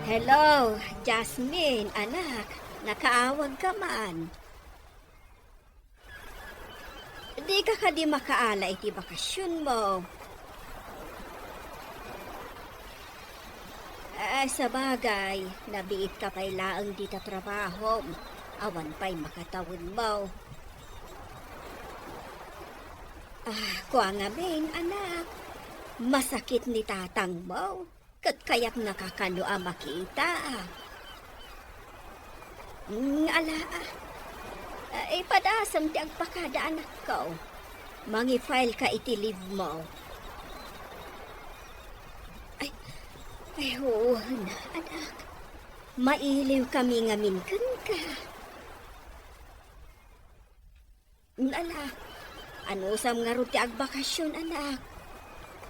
Hello, Jasmine, anak. Nakaawag ka man. Dika kadi makaala iti bakasionmo? Ah, sabagay, nabiit ka pay laeng dita trabahom. Awan pay makatawidmo. Ah, kua ngamin, anak. Masakit ni tatangmo. Ket kayatnaka kano a makita. Mm, ala, ah. Ah, ipadasem ti agpakada, anakko. Mangi-file ka iti leave mo. Ay, ay, oo, anak. Mailiw kami ngamin kenka. Ala, anusam ngarud ti agbakasion, anak?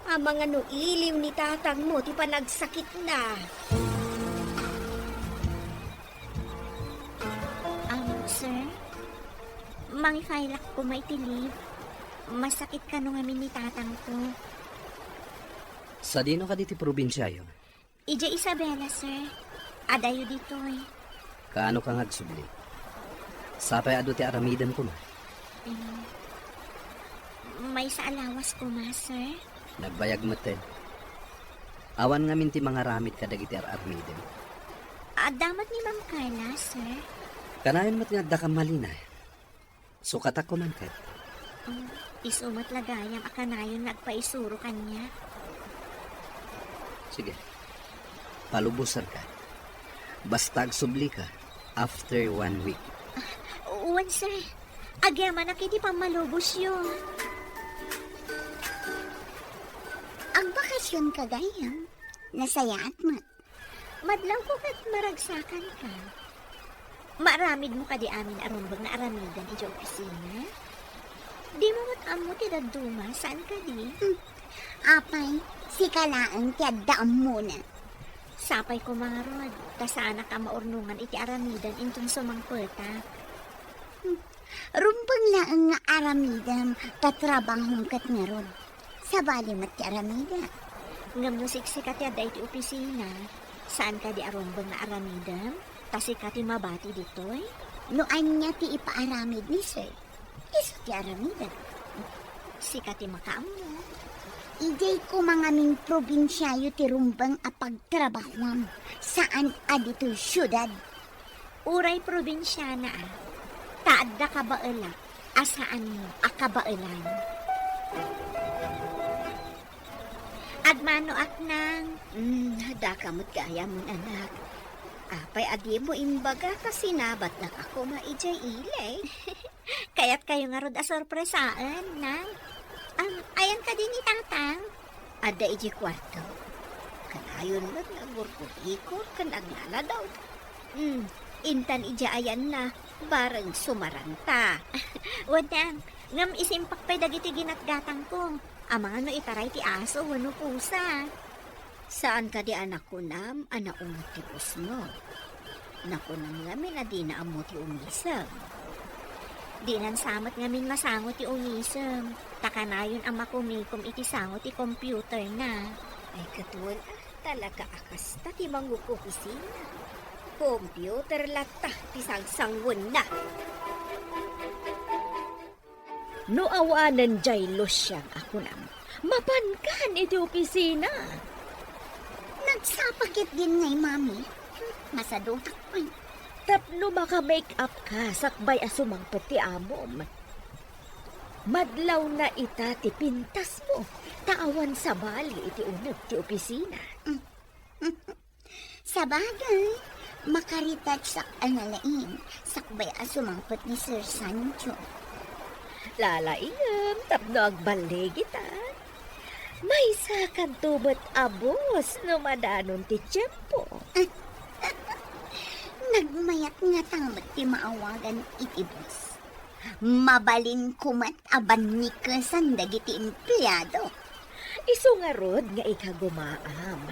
Amangan no iliw ni tatangmo ti panagsakitna. Um, sir, mangi-file-ak koma iti leave. Masakit kano ngamin ni tatangko. Sadino kadi ti probinsiayo? Idiay Isabela, sir. Adayo ditoy. Kaano ka nga agsubli? Sapay adu ti aramidem koma. Mm. Maysa a lawas koma, sir. Nagbayag metten. Awan ngamin ti mangaramid kadagiti ar-armidem. Adda met ni Ma'am Carla, sir. Kanayon met nga adda kan Malina. Sukatak koma ket. Mm, isu met la gayam a kanayon nga agpaisuro kaniak. Sige. Palubosanka. Basta agsublika after one week. Ah, wen, sir. Agyamanak iti pammalubosyo. Agbakasionka gayam. Nasayaat met. Madlawko ket maragsakanka. Maaramidmo kadi amin a rumbeng nga aramiden idiay opisina? Dimo met ammo ti dadduma, saan kadi? Hmm. Apay, sika laeng ti adda ammona. Sapay koma ngarud, ta saanak a maurnongan iti aramiden inton sumangpetak. Hmm. Rumbeng laeng nga aramidem ta trabahom ket ngarud. Sabali met ti aramidek. Ngem no siksika ti adda iti opisina, saan kadi a rumbeng nga aramidem? Ta sika ti mabati ditoy? No ania ti ipaaramid ni sir, isu ti aramidek. Sika ti makaammo. Idiay koma ngamin probinsiayo ti rumbeng a pagtrabahuam, saan a ditoy siudad. Uray probinsiana a, ta adda kabaelak a saanmo a kabaelan. Agmanoak, Nang. Hmm, daka met gayamen, anak. Apay a dimo imbaga ta sinabatnak a koma idiay ili? Kayatkayo ngarud a sorpresaen, Nang? Am, ayan kadi ni Tatang? Adda idiay kuarto. Kanayon met nga agurgurikor ken agnaladog. Hmm, intan idiay ayanna, bareng sumaranta. Wen, Nang, ngem isimpak pay dagiti ginatgatangko. Amangan no itaray ti aso wenno pusa. Saan kadi a nakunam a nauneg ti pusmo? Nakunam ngamin a dina ammo ti ungisem. Dinan sa met ngamin masango ti ungisem, ta kanayon a makumikom iti sango ti computerna. Ay, ket wen, ah, talaga a kasta ti mangukopisina. Computer latta ti sangsanguenna. No awanen diay Lucian a kunam, mapankan iti opisina. Nagsapa ketdin ngay, Mami. Masadutak pay. Tapno maka-make up ka sakbay a sumangpet ti amom. Madlawna ita ti pintasmo, ta awan sabali iti uneg ti opisina. Sabagay, makaretouchak a nalaing sakbay a sumangpet ni Sir Sancho. Lalaingem tapno agballigita. Maysakanto met a boss no madanon ti tiempo. Nagmayat ngata met ti maawagan iti boss. Mabalinko met a bannikesan dagiti empleado. Isu ngarud nga ikagumaam.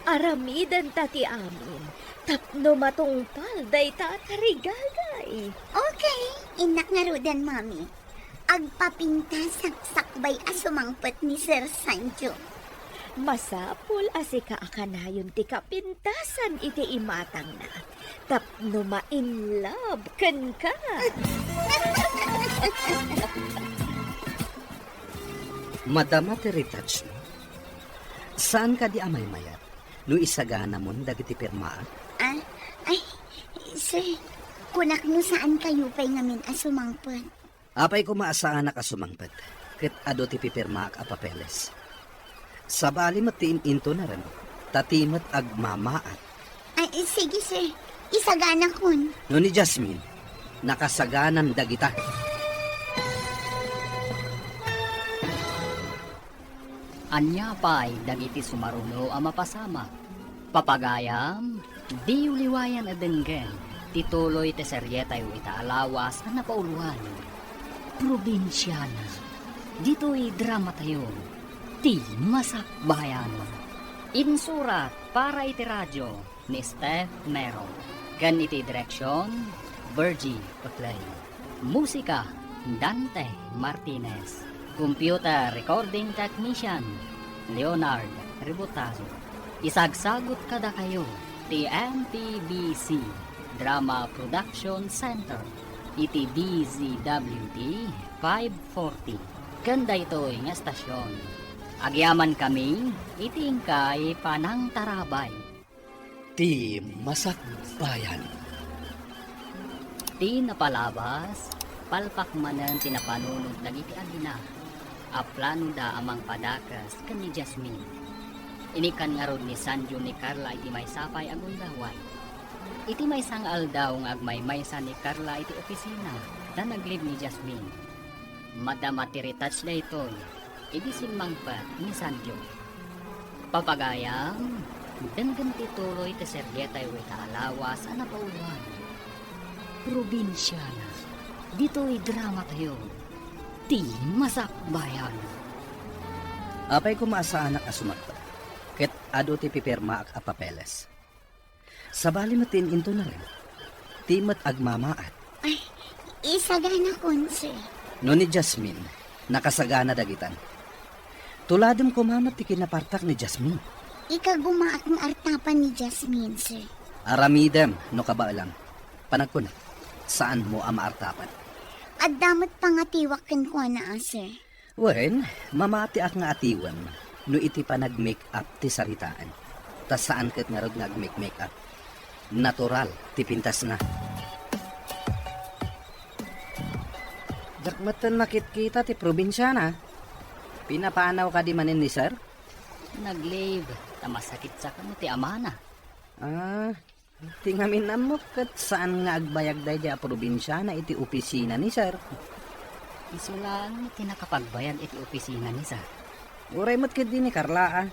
Aramidenta ti amin tapno matungpal dayta a tarigagay. Okay, innak ngaruden, Mami. Agpapintasak sakbay a sumangpet ni Sir Sancho. Masapul a sika a kanayon ti kapintasan iti imatangna tapno ma-in love kenka. Madama ti retouchmo. Saan kadi a maymayat no isaganamon dagiti pirmaak? Ah, ay, sir, kunak no saan kayo pay ngamin a sumangpet. Apay koma a saanak a sumangpet, ket adu ti pipirmaak a papeles. Sabali met ti in-intunaran, ta ti met agmamaat. Ay, sige, sir. Isaganakon. No ni Jasmine, nakasaganan dagita. Ania pay dagiti sumaruno a mapasamak? Papagayam, diyo liwayan a denggen ti tuloy ti serietayo ita a lawas a napauluan. Probinsiana. Ditoy dramatayo, ti Masakbayan. Insurat para iti radio ni Steph Mero, ken iti direksion, Virgie Paclay. Musika, Dante Martinez. Computer Recording Technician, Leonard Ributazo. Isagsagut kadakayo ti M P B C Drama Production Center iti D Z W T five forty. Ken daytoy nga estasion, agyamankami iti inkay panangtarabay. Ti Masakbayan. Ti napalabas, palpak manen ti napanunot dagiti agina a planoda a mangpadakes ken ni Jasmine. Inikkan ngarud ni Sanjo ni Carla iti maysa pay a gundaway. Iti maysa nga aldaw nga agmaymaysa ni Carla iti opisina, ta nag-leave ni Jasmine. Madama ti retouch daytoy idi simmangpet ni Sanjo. Papagayam, denggen ti tuloy ti serietayo ita a lawas a napauluan. Probinsiana, ditoy dramatayo, ti Masakbayan. Apay koma a saanak a sumagpa, ket adu ti pipirmaak a papeles. Sabali met ti in-intunaran. Ti met agmamaat. Ay, isaganakon, sir. No ni Jasmine, nakasagana dagitan. Tuladem koma met ti kinapartak ni Jasmine. Ikagumaak nga artapan ni Jasmine, sir. Aramidem no kabaelam. Panagkunak, saanmo a maartapan. Adda met pangatiwak kenkuana, a, sir. Wen, mamatiak nga atiwem no iti panag-make-up ti saritaan. Ta saan ket ngarud nga ag-make-make-up. Natural ti pintasna. Diak metten makitkita ti probinsiana. Pinapanaw kadi manen ni sir? Nag-leave, ta masakit sa kano ti amana. Ah, ti ngamin ammok ket saan nga agbayag daydiay a probinsiana iti opisina ni sir. Isu laeng ti nakapagbayag iti opisina ni sir. Uray met ketdi ni Carla, a.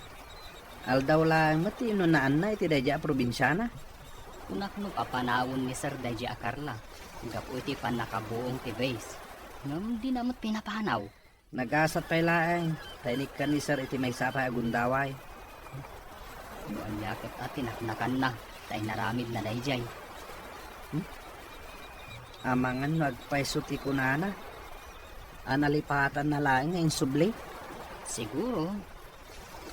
Aldaw laeng met ti inunaanna iti daydiay a probinsiana. Kunak no papanawen ni sir daydiay a Carla, gapu iti pannakabuong ti base. Ngem dina met pinapanaw. Nagasat pay laeng, ta inikkan ni sir iti maysa pay a gundaway. No ania ket a tinaknakanna, ta inaramidna daydiay. Hmm? Amangan no agpayso ti kunana, a nalipatanna laeng nga insubli? Siguro.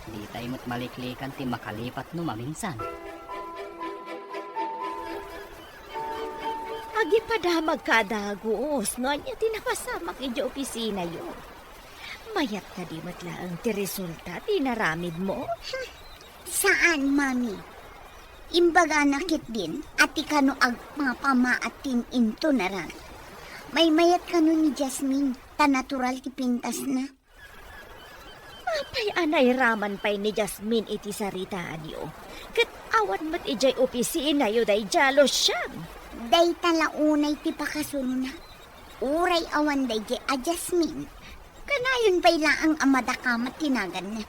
Ditay met maliklikan ti makalipat no maminsan. Agipadamagka a dagus no ania ti napasamak idiay opisinayo. Mayat kadi met laeng ti resulta ti inaramidmo? Saan, Mami. Imbagana ketdin a ti kano agpapamaat ti in-intonaran. Maymayat kano ni Jasmine, ta natural ti pintasna. Apay a nairaman pay ni Jasmine iti saritaanyo? Ket awan met idiay opisinayo daydiay a Lucian. Dayta la unay ti pakasurona. Uray awan daydiay a Jasmine, kanayon pay laeng a madakamat ti naganna.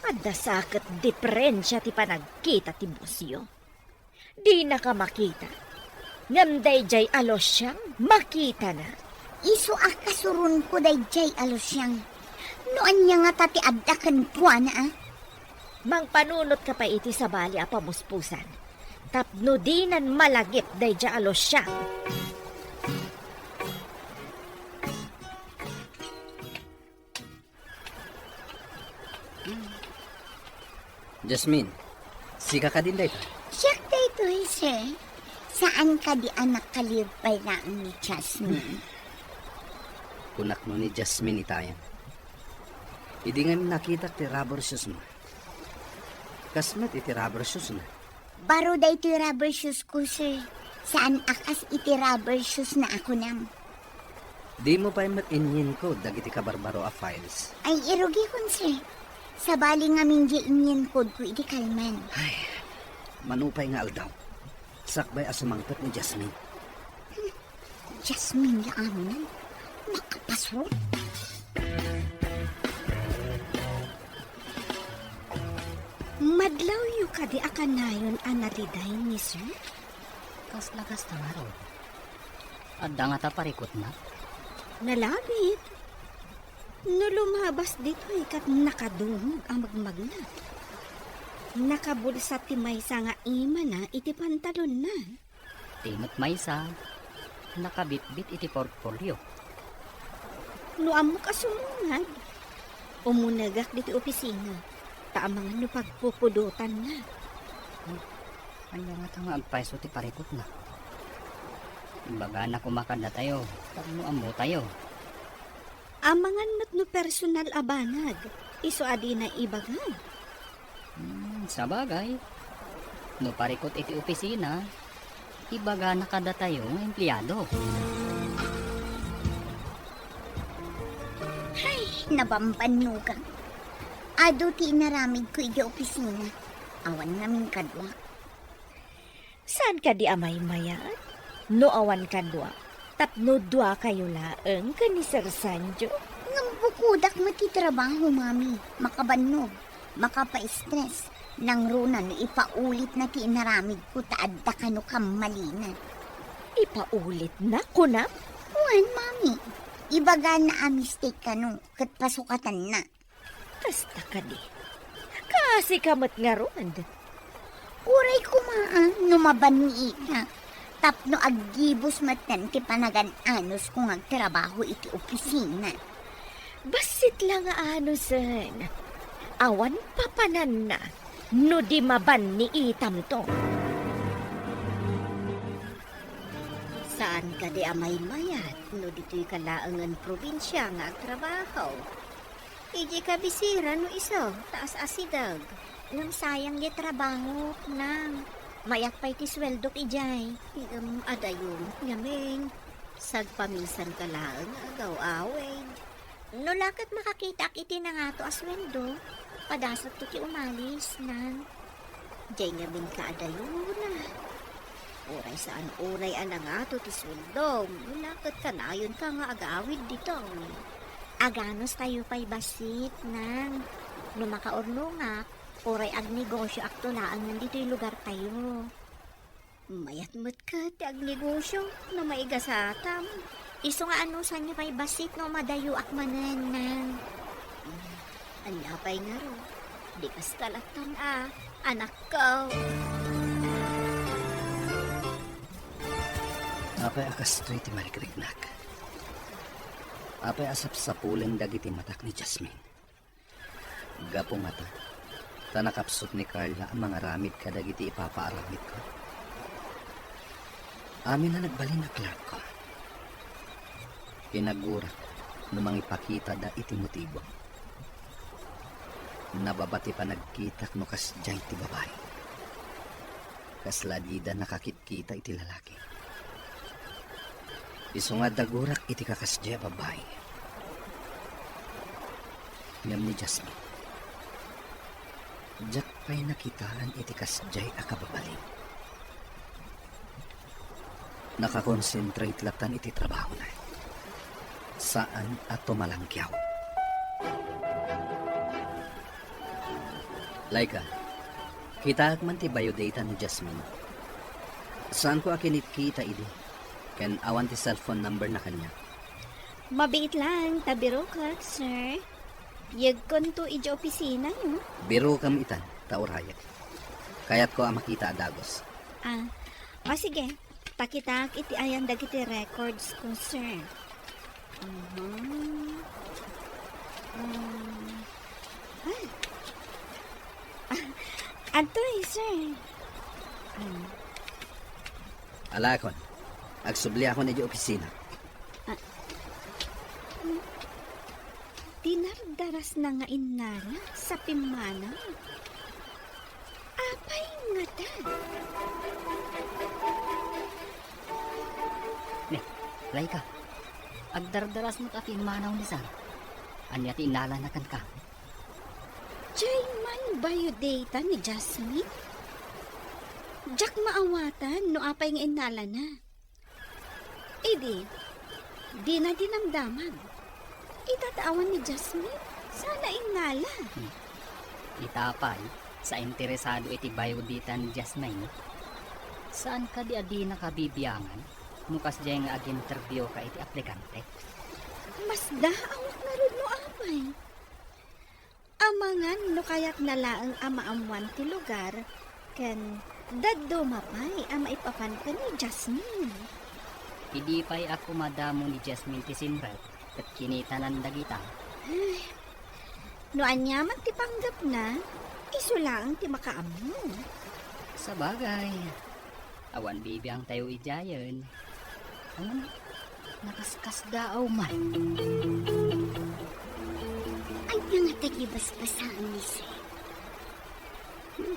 Adda sa ket diferensia ti panagkita ti bosyo. Dinaka makita. Ngem daydiay a Lucian, makitana. Isu a kasuronko daydiay a Lucian. No ania ngata ti adda kenkuana, a? Mangpanunotka pay iti sabali a pamuspusan. Tapno dinan malagip daydiay a Lucian. Jasmine, sika kadin dayta? Siak daytoy, sir. Saan kadi a nakaliw pay laeng ni Jasmine? Kunak no ni Jasmine itayan. Idi ngamin nakitak ti rubber shoes mo. Kas met iti rubber shoes na. Baro daytoy rubber shoes ko, sir. Saan a kas iti rubber shoes na a kunam. Dimo pay met inyienkod dagiti kabarbaro a files. Ay, irugikon, sir. Sabali ngamin diay inyienkod ko iti kalman. Ay, mano pay nga aldaw. Sakbay a sumangpet ni Jasmine. Jasmine nga amunan. Makapasrot. Madlawyo kadi a kanayon a naliday ni sir? Kasla kasta ngarud. Adda ngata parikutna? Nalabit. No lumabas ditoy ket nakadungog a magmagna. Nakabulsat ti maysa nga imana iti pantalonna. Ti met maysa, nakabitbit iti portfolio. No ammok a sumungad, umunegak ditoy opisina, ta amangan no pagpupudotanna. Ania ngata nga agpayso ti parikutna? Ibagana koma kadatayo, tapno ammotayo. Amangan met no personal a banag, isu a dina ibaga. Hmm, sabagay, no parikut iti opisina, ibagana kadatayo nga empleado. Ay, nabambannogang. Adu ti inaramidko iti opisina. Awan ngamin kaduak. Saan kadi a maymayat? No awan kadua, tapno duakayo laeng ken ni Sir Sancho? Ngem bukodak met ti trabaho, Mami. Makabannog, makapaistres. Nangruna no ipaulitna ti inaramidko ta adda kano kammalina. Ipaulitna, kunam? Wen, Mami. Ibagana a mistake kano ket pasukatanna. Kasta kadi. Kaasika met ngarud. Uray koma a no mabanniita, tapno aggibus metten ti panagan-anusko nga agtrabaho iti opisina. Bassit la nga anusen. Awan papananna no di mabanniitamto. Saan Kadi a maymayat no ditoy ka laengen probinsia nga agtrabaho. Idiay kabisera no isu, taas a sideg. Ngem sayang diay trabahok, Nang. Mayat pay ti sueldok idiay. Ngem adayo met ngamin. Sagpaminsan ka laeng nga agaw-awid. No la ket makakitaak iti nangato a sueldo, padasakto ti umalis, Nang. Diay ngamin ka adayona. Uray saan unay a nangato ti sueldom, no la ket kanayonka nga agawid ditoy. Aganustayo pay bassit, Nang. No makaurnongak, uray agnegosioakto laengen ditoy lugartayo. Mayat met ket ti agnegosio no maigasatam. Isu nga anusanyo pay bassit no madayoak manen, Nang. Hmm, ania pay ngarud? Di kas kalatan a, anakko. Apay a kastoy ti marikriknak? Apay a sapsapulen dagiti matak ni Jasmine? Gapu ngata, ta nakapsut ni Carla a mangaramid kadagiti ipapaaramidko. Amin a nagbalin a Clark ko. Kinagurak no mangipakitada iti motibo. Nababa ti panagkitak no kasdiay ti babai. Kasla dida nakakit- kita iti lalaki. Isu nga dagurak iti kakasdiay a babai. Ngem ni Jasmine, diak pay nakitaan iti kasdiay a kababalin. Nakakonsentrate latan iti trabahona. Saan a tumalangkiaw. Laika, kitaak man ti biodata ni Jasmine. Saanko a kinitkita idi, ken awan ti cellphone number na kaniak. Mabiit lang, ta birokak, sir. Yegkonto idiay opisina, no? Birokam itan, ta urayek. Kayatko a makita a dagus. Ah, o sige. Pakitaak iti ayan dagiti records ko, sir. Mhm. Um, ah. Ah, adtoy, sir. Ah. Alakon. Agsubli akon idiay opisina. Ah. Dinardarasna nga innala sa pimmanaw. Apay ngata? Ne, Laika, agdardarasmo ta pimmanaw ni Sara. Ania ti innalana kenka? Diay man biodata ni Jasmine? Diak maawatan no apay nga innalana. Idi, dina dinamdamag. Ita ta awan ni Jasmine, saan a innala. Hmm. Ita pay, sa interesado iti biodata ni Jasmine, saan kadi a dinaka bibiangan no kasdiay nga ag-interview ka iti aplikante? Masdaawak ngarud no apay. Amangan no kayatna laeng a maammoan ti lugar, ken dadduma pay a maipapan ken ni Jasmine. Idi pay a kumadamo ni Jasmine ti simrek ket kinitanan dagita. Ay, no aniaman ti panggepna, isu laeng ti makaammo. Sabagay. Awan bibiangtayo idiayen. Ngem, nakaskasdaaw man. Ania ngata ti basbasaen ni Sir? Hmm.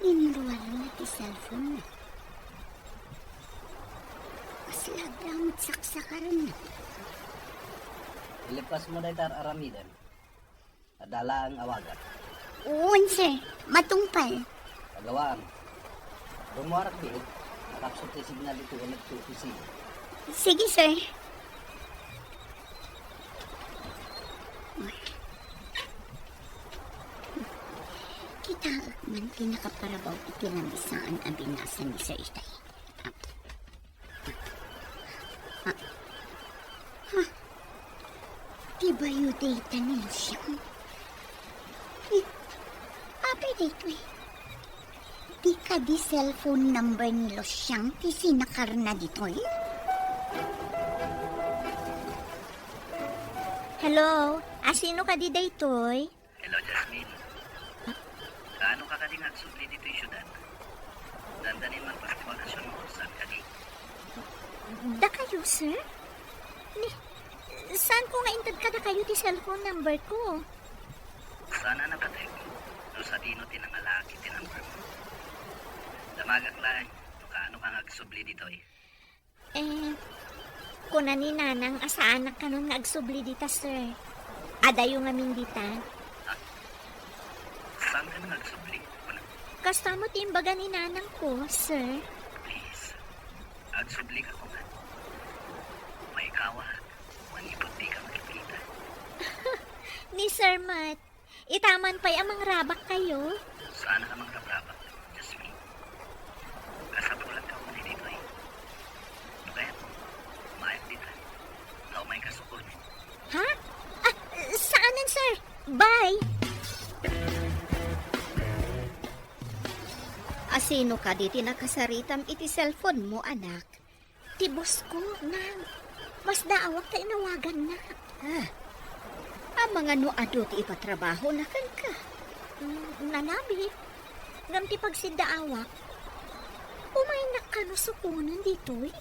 Inruarna ti cellphone-na. Kasla adda met saksakarenna. Ileppasmo dayta ar-aramidem. Adda laeng awagak. Wen, sir. Matungpal. Agawam. Rumuarak biit. Nakapsut ti signal ditoy uneg ti opisina. Sige, sir. Kitaek man ti nakaparabaw iti lamisaan a binasa ni Sir itay. Ah. Ha? Ti biodata ni Lucian? Eh, apay daytoy? Di kadi cellphone number ni Lucian ti sinakarna ditoy? Hello? A, sino kadi daytoy? Hello, Jasmine. Ah? Kaano ka kadi nga agsubli ditoy siudad? Dandanin man ti bakasyon mo, saan kadi? Dakayo, sir? Ni, saan ko nga inted kadakayo ti cellphone number ko? Saan a napatek no sadino ti nangalaak iti number mo. Damagak laeng no kaano ka nga agsubli ditoy. Eh, kuna ni Nanang a saanak kanon nga agsubli dita, sir. Adayo ngamin dita. Ha? Saan ka nga agsubli? Kuna? Kasta met ti imbaga ni Nanang ko, sir. Please, agsubli ka koma. Maikawa, manipud di ka makikita. Ni Sir Matt, itaman pay a mangrabak kayo? Saan a mangrabrabak, Jasmine. Kasapulan ka umay ditoy. No kayat, umayat dita. Nga umay ka sukon. Ha? Ah, saanen, sir. Bye! Asino kadi ti nakasaritam iti cellphone mo, anak? Ti boss ko, Nang. Masdaawak ta inawaganna. Ah, amangan no adu ti ipatrabahona kenka? Mm, nalabi. Ngem ti pagsiddaawak, umaynak kano sukonen ditoy?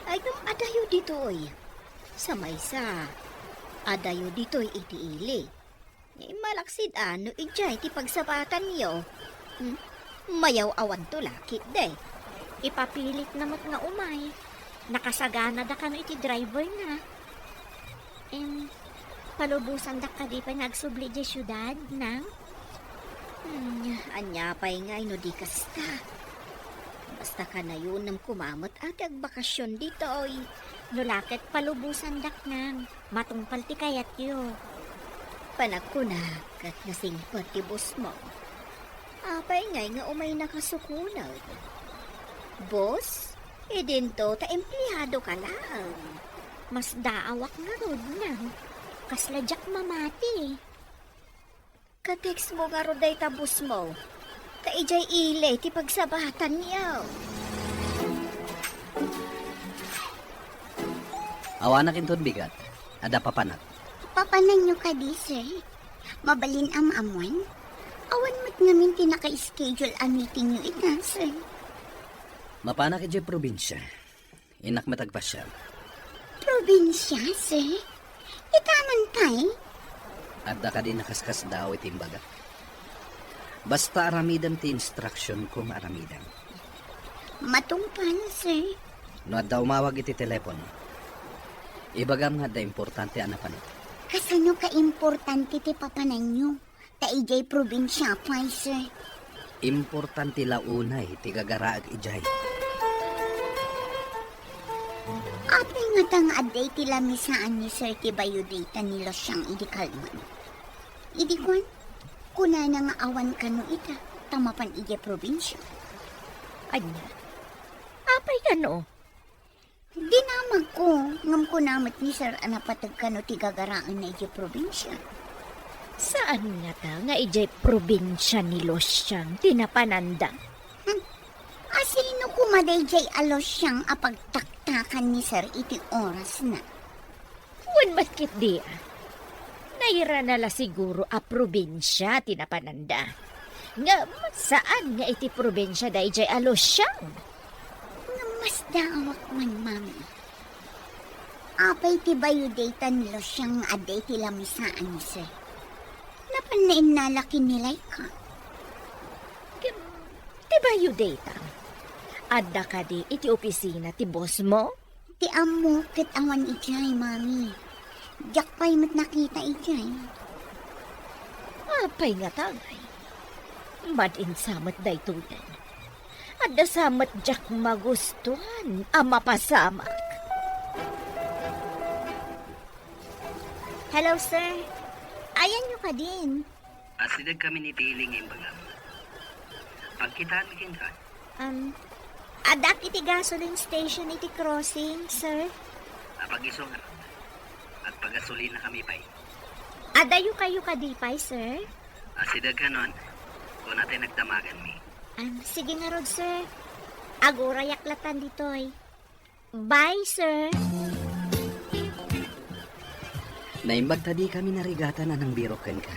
Ay, ngem adayo ditoy. Sa maysa, adayo ditoy iti ili. Immalaksid a no idiay ti pagsabatanyo. Hmm? Mayaw-awanto la ketdi. Ipapilitna met nga umay. Nakasaganada kano iti driverna. Em, palubosandak kadi pay nga agsubli idiay siudad, Nang? Hmm, ania pay ngay no di kasta? Basta kanayonam koma met a ti agbakasyon ditoy. No la ket palubosandak, Nang. Matungpal ti kayatyo. Panagkunak ket nasingpet ti boss mo. Apay ngay nga umaynaka sukonen? Boss, idinto ta empleado ka laeng. Masdaawak ngarud, Nang. Kasla diak mamati. Ka-text mo ngarud dayta boss mo, ta idiay ili ti pagsabatanyo. Awanak inton bigat, adda papanak. Papananyo kadi, sir? Mabalin a maammuan? Awan met ngamin ti naka-schedule a meetingyo ita, sir. Mapanak idiay probinsia. Innak met agpasiar. Probinsia, sir? Itaman pay? Adda kadi nakaskasdaaw iti imbagak? Basta aramidem ti instruction ko nga aramidem. Matungpal, sir. No adda umawag iti telepono, ibagam nga adda importante a napanak. Kasano ka importante ti papananyo? Ta idiay probinsia pay, sir. Importante la unay ti gagaraek idiay. Apay ngata nga adda iti lamisaan ni Sir ti biodata ni Lucian idi kalman? Idi kuan, kunana nga awan kano ita, ta mapan idiay probinsia. Ania? Apay kano? Dinamagko, ngem kuna met ni Sir a napateg kano ti gagaraenna idiay probinsia. Saan ngata nga idiay probinsia ni Lucian ti napananda? Hmm. Asino koma daydiay a Lucian a pagtaktakan ni Sir iti orasna? Wen met ketdi a, nairana la siguro a probinsia ti napananda. Ngem saan nga iti probinsia daydiay a Lucian? Ngem masdaawak man, Mami. Apay ti biodata ni Lucian nga adda iti lamisaan ni Sir? Napanna innala ken ni Laika. Ti, ti biodata? Adda kadi iti opisina ti boss mo? Ti ammok ket awan idiay, Mami. Diak pay met nakita idiay. Apay ngata ngay? Mad-in sa met daytoyen. Adda sa met diak magustuan a mapasamak. Hello, sir. Ayanyo kadin? Asideg kami ni Pili nga imbagam. Pagkitaanmi kenka. Um, addak iti gasoline station iti crossing, sir. Apag-isu ngarud. Agpagasolina kami pay. Adayo kayo kadi pay, sir? Asideg kanon. Kuna tay nagdamaganmi. Um, sige ngarud, sir. Agurayak latan ditoy. Bye, sir. Naimbag ta dikami narigatan a nangbirok kenka.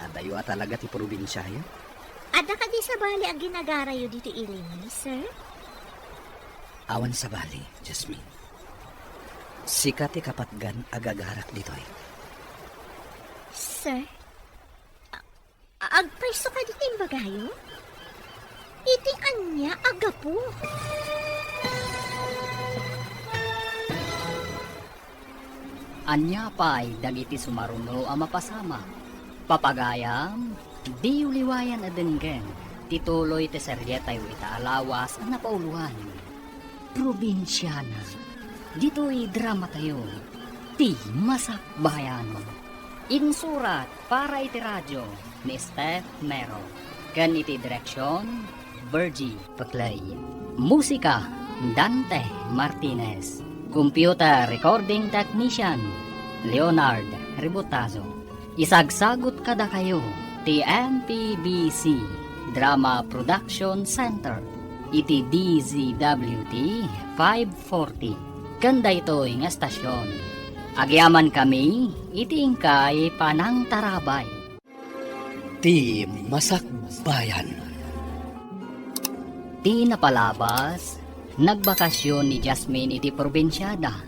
Adayo a talaga ti probinsiayo? Adda kadi sabali a ginagarayo ditoy Illinois, sir? Awan sabali, Jasmine. Sika ti kapatgan a gagarak ditoy. Sir, a-, agpayso kadi ti imbagayo? Iti ania a gapu? Ania pay dagiti sumaruno a mapasamak? Papagayam, diyo liwayan a denggen ti tuloy ti serietayo ita a lawas a napauloan. Probinsiana. Ditoy dramatayo, ti Masakbayan. Insurat para iti radio ni Steph Mero. Ken iti direksion, Virgie Peclay. Musika, Dante Martinez. Computer recording technician, Leonard Ributazo. Isagsagut kadakayo ti M P B C Drama Production Center iti D Z W T five forty. Ken daytoy nga estasion, agyamankami iti inkay panangtarabay. Ti Masakbayan. Ti napalabas, nagbakasyon ni Jasmine iti probinsiada.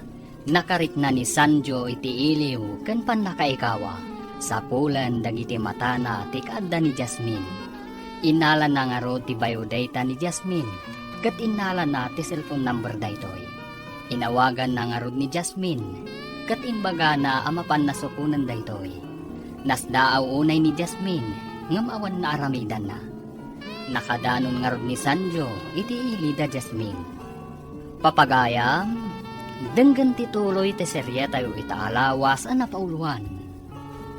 Nakarikna ni Sanjo iti iliw ken pannakaikawa. Sapulen dagiti matana ti kaadda ni Jasmine. Innalana ngarud ti biodata ni Jasmine, ket innalana ti cellphone number daytoy. Inawaganna ngarud ni Jasmine, ket imbagana a mapanna sukonen daytoy. Nasdaaw unay ni Jasmine, ngem awan naaramidanna. Nakadanon ngarud ni Sanjo iti ili da Jasmine. Papagayam, denggen ti tuloy ti serietayo ita a lawas a napauloan.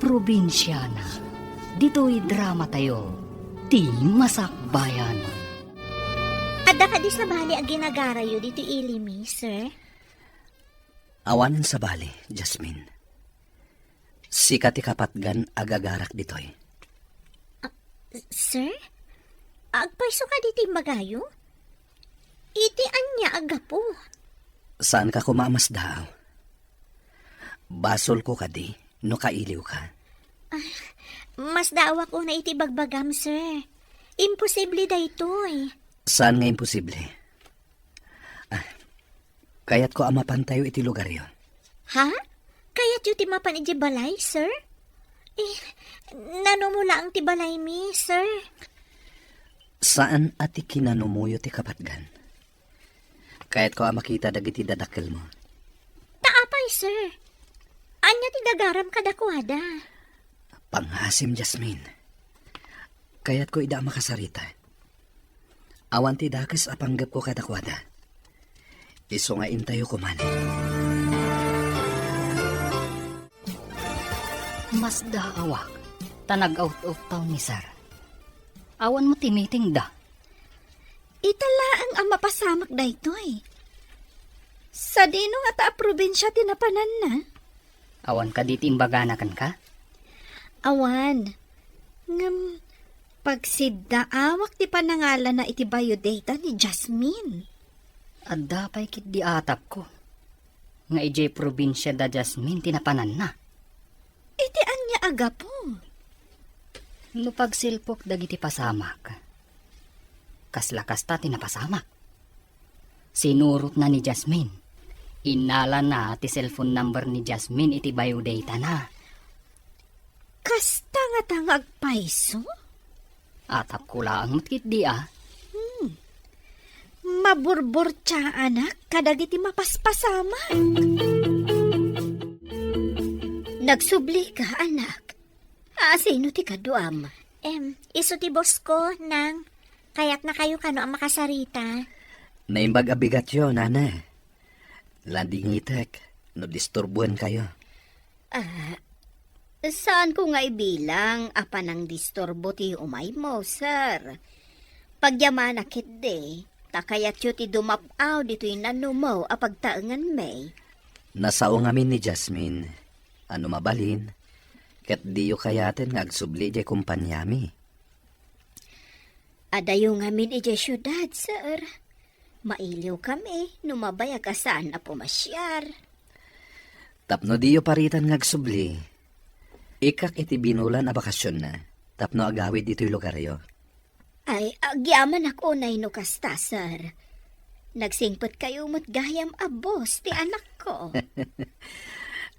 Probinsiana. Ditoy dramatayo, ti Masakbayan. Adda kadi sabali a ginagarayo ditoy ilimi, sir? Awanen sabali, Jasmine. Sika ti kapatgan a gagarak ditoy. Ah, sir? Agpayso kadi ti imbagayo? Iti ania a gapu? Saanka koma a masdaaw? Basolko kadi no kailiwka? Ah, masdaawak unay iti bagbagam, sir. Imposible daytoy. Saan nga imposible? Ah, kayatko a mapantayo iti lugaryo. Ha? Kayatyo ti mapan idiay balay, sir? Eh, nanumo laeng ti balaymi, sir. Saan a ti kinanumoyo ti kapatgan. Kayatko a makita dagiti dadakkelmo. Ta apay, sir? Ania ti gagaram kadakuada? Pangasim, Jasmine. Kayatko ida a makasarita. Awan ti dakes a panggepko kadakuada. Isu nga intayo koman. Masdaawak, ta nag-out-out town ni Sir. Awan mo ti meeting da. Ita laeng a mapasamak daytoy. Sadino ngata a probinsia ti napananna? Awan kadi ti imbagana kenka? Awan. Ngem, pagsiddaawak ti panangalana iti biodata ni Jasmine. Adda pay ketdi atapko nga idiay probinsia da Jasmine ti napananna. Iti ania a gapu? No pagsilpok dagiti pasamak, kasla kasta ti napasamak. Sinurotna ni Jasmine. Innalana ti cellphone number ni Jasmine iti biodatana. Kasta ngata nga agpayso? Atapko laeng met ketdi a. Hmm. Maburburtiaanak kadagiti mapaspasamak. Nagsublika, anak. Asino ti kaduam? Em, isu ti boss ko, Nang. Kayatnakayo kano a makasarita? Naimbag a bigatyo, Nana. Landingitek no disturboenkayo. Ah, saanko nga ibilang a panangdisturbo ti umaymo, sir. Pagyamanak ketdi, ta kayatyo ti dumap-aw ditoy nanumo a pagtaenganmi. Nasao ngamin ni Jasmine a no mabalin, ket diyo kayaten nga agsubli idiay kompaniami. Adayo ngamin idiay siudad, sir. Mailiwkami no mabayag a saan a pumasiar. Tapno diyo paritan nga agsubli, ikkak iti binulan a bakasionna tapno agawid ditoy lugaryo. Ay, agyamanak unay no kasta, sir. Nagsingpetkayo met gayam a boss ti anakko.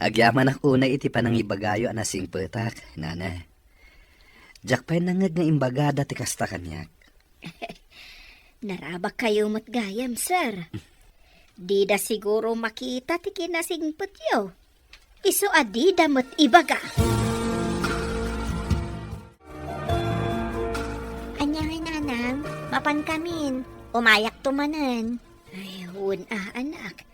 Agyamanak unay iti panangibagayo a nasingpetak, Nana. Diak pay nangngeg nga imbagada ti kasta kaniak. Narabakkayo met gayam, sir. Dida siguro makita ti kinasingpetyo. Isu a dida met ibaga. Ania ngay, nanang? Mapankamin. Umayakto manen. Ay, wen a, anak.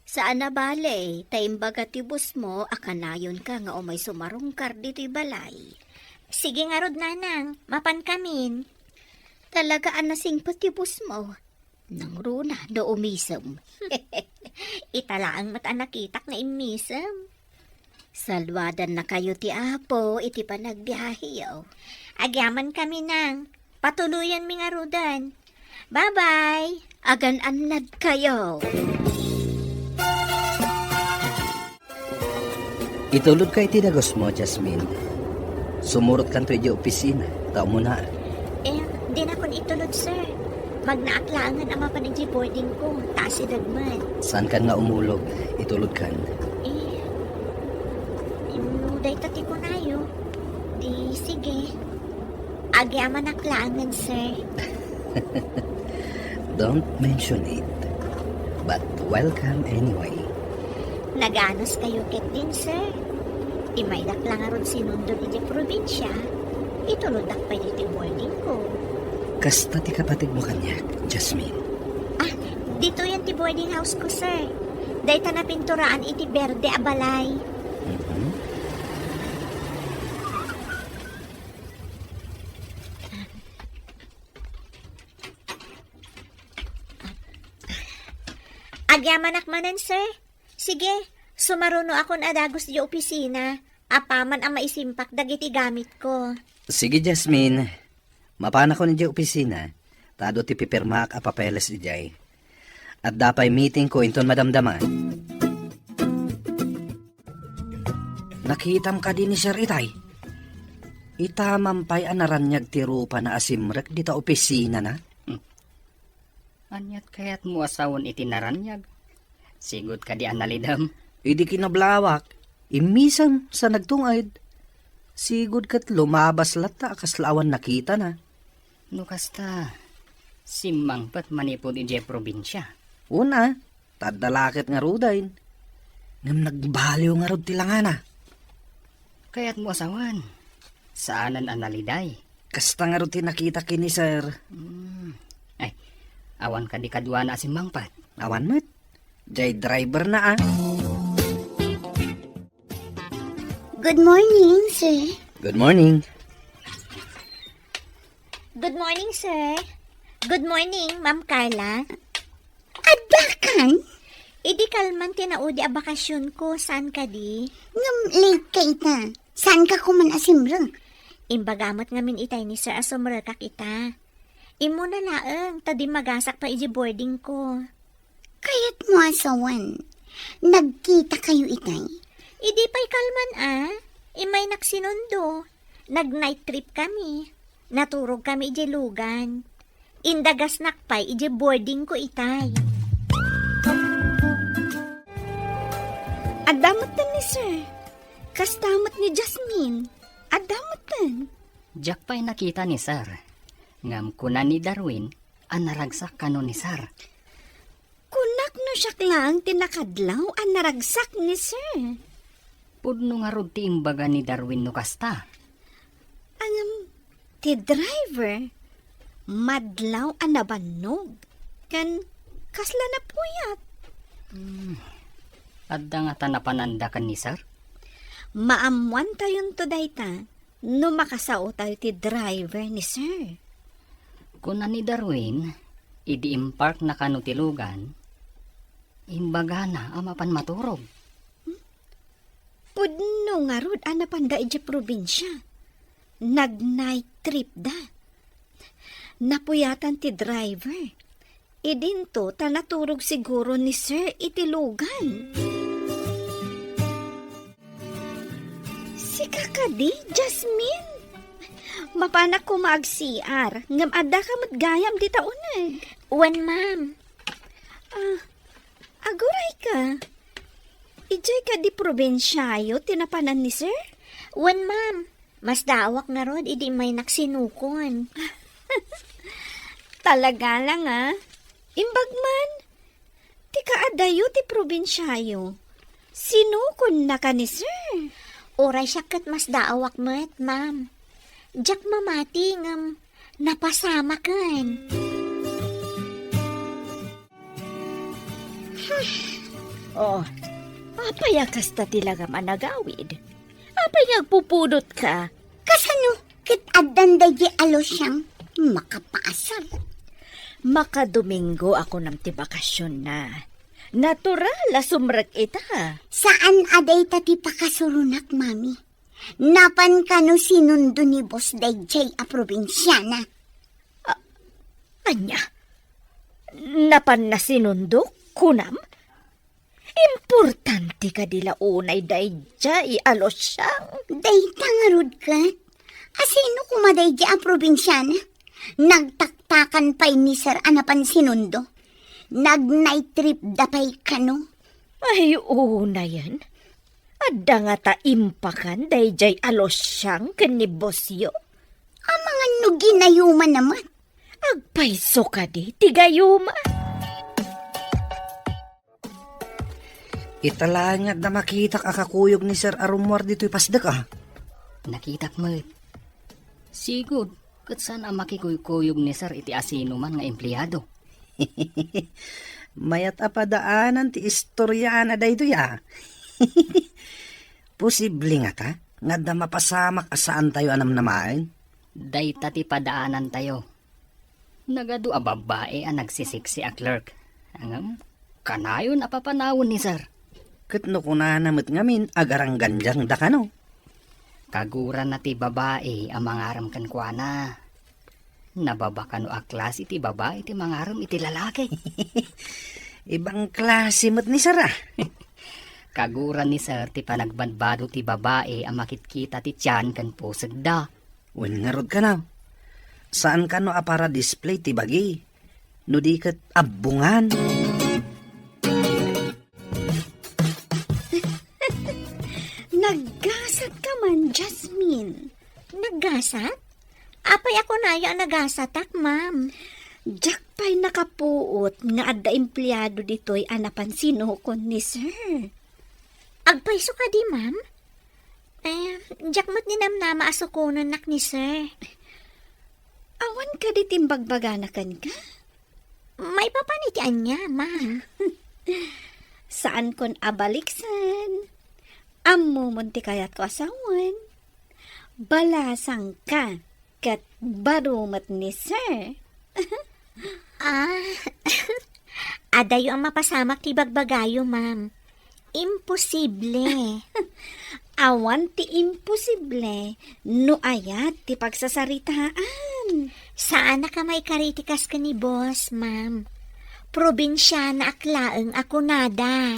Saan a bale, ta imbaga ti boss mo a kanayonka nga umay sumarungkar ditoy balay. Sige ngarud, nanang. Mapankamin. Talaga a nasingpet ti boss mo. Nangruna no umisem. Ita laeng met a nakitak nga immisem. Saluadannakayo ti Apo iti panagbiaheyo. Agyamankami, nang. Patuloyenmi ngaruden. Bye-bye. Agan-annadkayo. Itulodka iti dagusmo, Jasmine. Sumurotkanto idiay opisina, ta umunaak. Eh, dinakon itulod, sir. Magnaak laengen a mapan idiay boarding ko, ta asideg met. Saankan nga umulog, itulodkan. Eh, no dayta ti kunayo, di sige. Agyamanak laengen, sir. Don't mention it. But welcome anyway. Naganuskayo ketdin, sir. Imaydak la ngarud sinundon idiay probinsia, ituloddak pay ditoy boarding ko. Kasta ti kapateg mo kaniak, Jasmine. Ah, ditoyen ti boarding house ko, sir. Dayta napinturaan iti berde a balay. Mhm. Agyamanak manen, sir. Sige, sumarunoakon a dagus idiay opisina, apaman a maisimpak dagiti gamitko. Sige, Jasmine. Mapanakon idiay opisina, ta adu ti pipirmaak a papeles idiay. Adda pay meetingko inton madamdama. Nakitam kadi ni Sir Itay? Itaman pay a naraniag ti rupana a simrek dita opisinana. Hmm. Aniat kayatmo a sawen iti naraniag? Sigud kadi a nalidem? Idi kinablawak, immisem sa nagtunged. Sigud ket lumabas latta a kasla awan nakitana. No kasta, simmangpet manipud idiay probinsia. Una, ta adda la ket ngaruden. Ngem nagbaliw ngarud ti langana. Kayatmo a sawen, saanen a naliday? Kasta ngarud ti nakita ken ni Sir. Hmm. Ay, awan kadi kaduana a simmangpet? Awan met. Jay driver na, ah. Good morning, sir. Good morning. Good morning, sir. Good morning, Ma'am Carla. Addakan? Idi kalman ti naudi a bakasionko, saan kadi? Ngem late ka ita. Saanka koman a simrek? Imbaga met ngamin itay ni sir a sumrekak ita. Immuna laeng, ta dimmagasak pay idiay boardingko. Kayatmo a sawen, nagkitakayo itay? Idi pay kalman a, immaynak sinundo. Nag-night trip kami. Naturog kami idiay lugan. Indagasnak pay idiay boardingko itay. Adda metten ni sir. Kasta met ni Jasmine. Adda metten. Diak pay nakita ni sir. Ngem kuna ni Darwin a naragsak kano ni sir. Kunak no siak laeng ti nakadlaw a naragsak ni sir. Pudno ngarud ti imbaga ni Darwin no kasta. Ngem ti driver, madlaw a nabannog. Ken kasla napuyat. Hmm. Adda ngata napananda ken ni sir? Maammoantayonto dayta no makasaotayo ti driver ni sir. Kuna ni Darwin, idi imparkna kano ti lugan, imbagana a mapan maturog. Pudno ngarud a napanda idiay probinsia. Nag-night trip da. Napuyatan ti driver. Idinto ta naturog siguro ni sir iti lugan. Sika kadi, Jasmine? Mapanak koma ag-C R, ngem addaka met gayam dita uneg. Wen, ma'am. Ah, aguray ka. Idiay kadi probinsiayo ti napanan ni sir? Wen, ma'am. Masdaawak ngarud idi immaynak sinukon. Talaga lang, ah. Imbag man, ti kaadayo ti probinsiayo. Sinukonnaka ni sir. Uray siak ket masdaawak met, ma'am. Diak mamati ngem napasamaken. Oh, apay a kasta ti langam a nagawid? Apay nga agpupudotka? Kasano ket addan daydi a Luciang makapaasar? Makadomingo a kunam ti bakasionna. Natural a sumrek ita. Saan a dayta ti pakasuronak, mami. Napan kano sinundo ni boss daydiay a probinsiana. A-, ania? Napanna sinundo, kunam? Importante kadi la unay daydiay a Luciang? Dayta ngarud ket, asino koma daydiay a probinsiana? Nagtaktakan pay ni sir a napan sinundo. Nag-night trip da pay kano. Ay, unayen. Adda ngata impakan daydiay a Luciang ken ni bossyo? Amangan no ginayumanna met. Agpayso kadi ti gayuma? Ita laeng nga adda makitak a kakuyog ni sir a rummuar ditoy pasdek, a. Nakitak met. Sigud, ket saan a makikuykuyog ni sir iti asinoman nga empleado. Mayat a padaanan ti istoriana daytoy, a. Posible ngata nga adda mapasamak a saantayo a namnamaen? Dayta ti padaanantayo. Nagadu a babbai a nagsisiksi a clerk. Ngem, kanayon a papanawen ni sir. Ket no kunana met ngamin, agaranggandiangda kano? Kagurana ti babai a mangarem kenkuana. Nababa kano a klase ti babai ti mangarem iti lalaki. Ibang klase met ni sir, a. Kagura ni sir ti panagbadbado ti babai a makitkita ti tian ken pusegda. Wen ngarud kano, saan kano a para display ti bagi, no di ket abbongan. Naggasat ka man, Jasmine. Naggasat? Apay a kunayo a nagasatak, ma'am? Diak pay nakapuot nga adda empleado ditoy a napan sinukon ni sir. Agpayso kadi, ma'am? Eh, diak met ninamnama a sukonennak ni sir. Awan kadi ti imbagbagana kenka? Maipapan iti ania, ma'am? Saankon a baliksen. Ammomon ti kayatko a sawen. Balasangka ket baro met ni sir. Ah, adayo a mapasamak ti bagbagayo, ma'am. Imposible. Awan ti imposible no ayat ti pagsasaritaan. Saanak a maikari ti kas ken ni boss, ma'am. Probinsianaak laeng a kunada.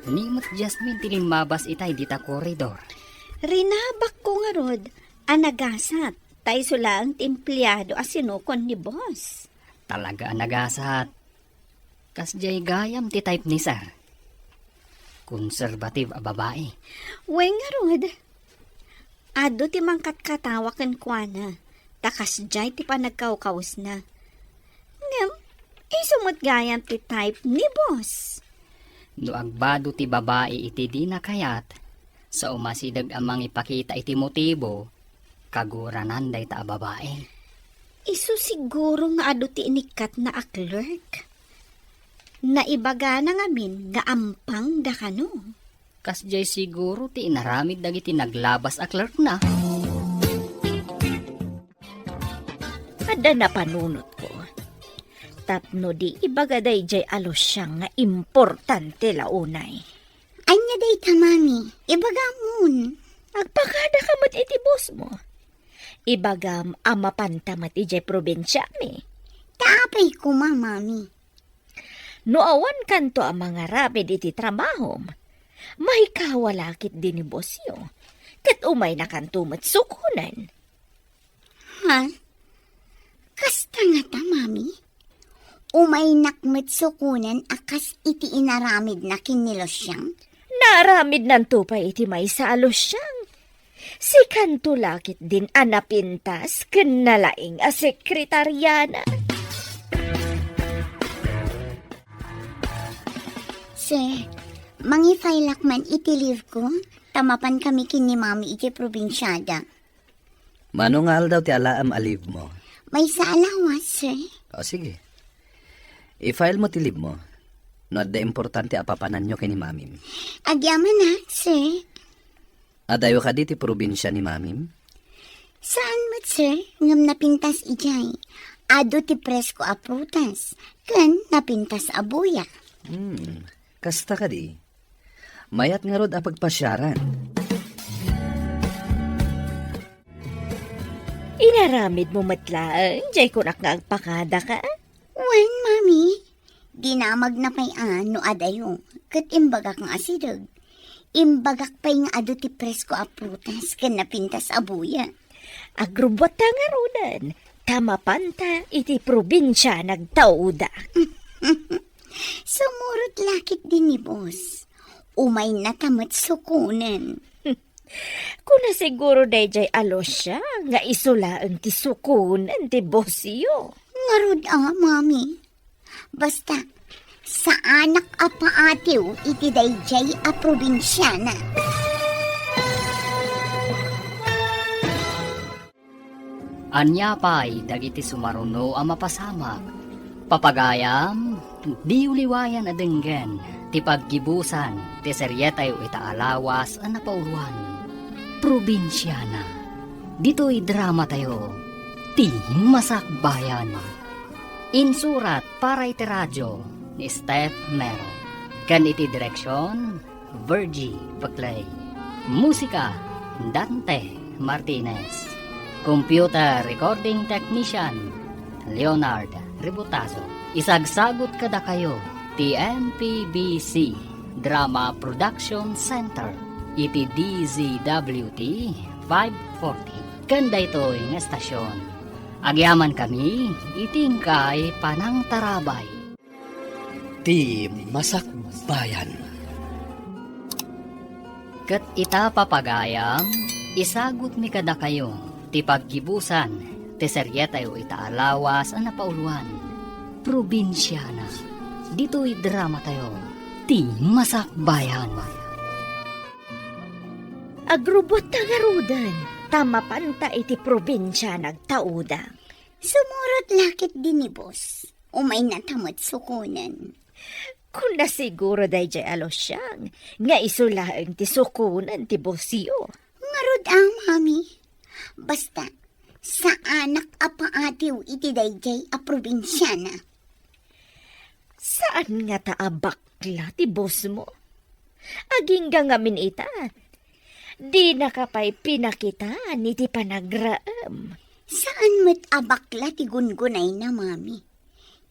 Ni met Jasmine ti limmabas itay dita koridor. Rinabakko ngarud a nagasat, ta isu laeng ti empleado a sinukon ni boss. Talaga a nagasat. Kasdiay gayam ti type ni sir. Conservative a babai. Wen ngarud, adu ti mangkatkatawa kenkuana, ta kasdiay ti panagkawkawesna. Ngem, isu met gayam ti type ni boss. No agbado ti babai iti dina kayat, sa umasideg a mangipakita iti motibo, kaguranan dayta a babai. Isu siguro nga adu ti inikkatna a clerk. Naibagana ngamin nga ampangda kano. Kasdiay siguro ti inaramid dagiti naglabas a clerkna. Adda napanunotko. Tapno di ibaga daydiay a Luciang nga importante la unay. Ania dayta, mami? Ibagamon. Agpakada ka met iti boss mo. Ibagam a mapanta met idiay probinsiami. Ta apay koma, mami? No awan kanto a mangaramid iti trabahom, maikawa la ketdi ni bossyo, ket umayna kanto met sukonen. Ha? Kasta ngata, Mami? Umaynak met sukonen a kas iti inaramidna ken ni Lucian? Naaramidnanto pay iti maysa a Lucian. Sikanto la ketdin a napintas ken nalaing a sekretariana. Sir, mangi-filak man iti leave ko, ta mapan kami ken ni Mami iti probinsiada. Mano nga aldaw ti alaem a leave mo? Maysa a lawas, sir. O, sige. I-file mo ti leave mo. No adda importante a papananyo ken ni Mamim. Agyamanak, sir. Adayo kadi ti probinsia ni Mamim? Saan met, sir, ngem napintas idiay. Adu ti presko a prutas, ken napintas a buya. Hmm, kasta kadi. Mayat ngarud a pagpasiaran. Inaramid mo met laeng, jay kunak nga agpakada ka? Wen, Mami. Dinamagna pay a no adayo, ket imbagak nga asideg. Imbagak pay nga adu ti presko a prutas ken napintas a buya. Agrubbuatta ngaruden, ta mapanta iti probinsia nagtauda. Sumurot la ketdi ni boss. Umaynata met sukonen. Kuna siguro dayjay a Lucia nga isu laeng ti sukonen ti bossyo. Ngarud a, Mami. Basta, saanak a paatiw iti dayjay a probinsiana. Ania pay dagiti sumaruno a mapasamak? Papagayam, diyo liwayan a denggen ti paggibusan ti serietayo ita a lawas a napauloan. Probinsiana. Ditoy dramatayo, ti Masakbayan. Insurat para iti radio ni Steph Mero. Ken iti direksion, Virgie Paclay. Musika, Dante Martinez. Computer recording technician, Leonard Ributazo. Isagsagut kadakayo ti M P B C Drama Production Center iti D Z W T five forty. Ken daytoy nga estasion, agyamankami iti inkay panangtarabay. Ti Masakbayan. Ket ita, papagayam, isagutmi kadakayo ti paggibusan ti serietayo ita a lawas a napauloan, Probinsiana, ditoy dramatayo, Ti Masakbayan. Agrubbuatta ngaruden, ta mapanta iti probinsia nagtauda. Sumurot la ketdi ni boss. Umaynata met sukonen. Kuna siguro dayjay a Lucian nga isu laeng ti sukonen ti bossyo. Ngarud a, Mami. Basta, saanak a paatiw iti dayjay a probinsiana. Saan ngata a bakla ti bossmo? Agingga ngamin ita. Dinaka pay pinakitaan iti panagraem. Saan met a bakla ti gungunayna, Mami.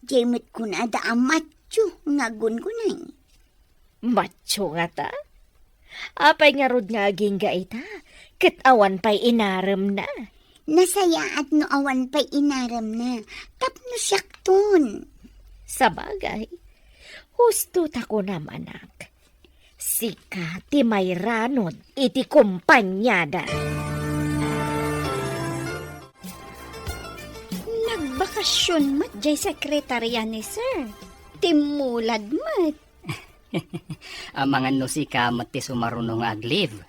Diay met kunada a macho nga gungunay. Macho ngata? Apay ngarud nga agingga ita, ket awan pay inaremna? Nasayaat no awan pay inaremna, tapno siakton. Sabagay, husto ta kunam, anak. Sika ti mairanod iti kompaniada. Nagbakasyon met jay sekretaria ni Sir. Timmulad met. Amangan no sika met ti sumaruno nga ag-leave.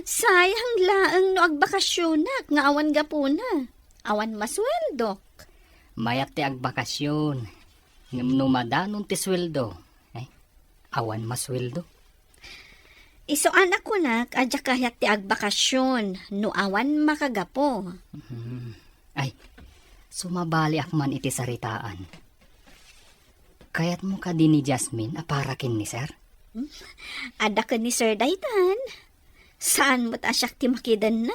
Sayang laeng no agbakasyonak nga awan gapuna. Awan masueldok. Mayat ti agbakasyon. Ngem no madanon ti sueldo, eh, awan masueldo. Isu a nakunak a diak kayat ti agbakasyon no awan makagapu. Mhm. Ay, sumabaliak man iti saritaan. Kayatmo kadi ni Jasmine a para ken ni Sir? Hmm? Adda ken ni Sir daytan. Saan met a siak ti makidenna,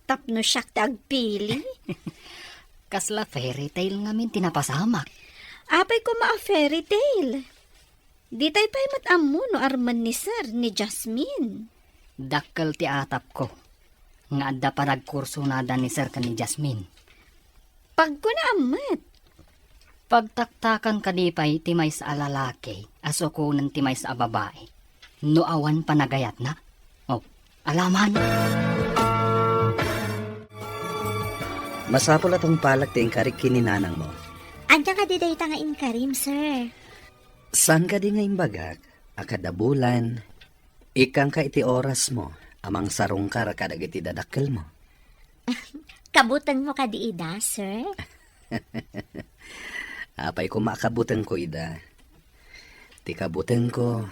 tapno siak ti agpili. Kasla fairy tale ngamin ti napasamak. Apay koma a fairy tale? Ditay pay met ammo no armen ni Sir ni Jasmine. Dakkel ti atapko nga adda panagkursonada ni Sir ken ni Jasmine. Pagkunaam met. Pagtaktakan kadi pay ti maysa a lalaki a sukonen ti maysa a babai no awan panagayatna? Oh, alaman. Masapul a tungpalek ti inkarik ken ni nanangmo. Ania kadi dayta nga inkarim, sir? Saan kadi nga imbagak a kada bulan, ikkangka iti orasmo a mangsarungkar kadagiti dadakkelmo? Kabutengmo kadi ida, sir? Apay koma a kabutengko ida? Ti kabutengko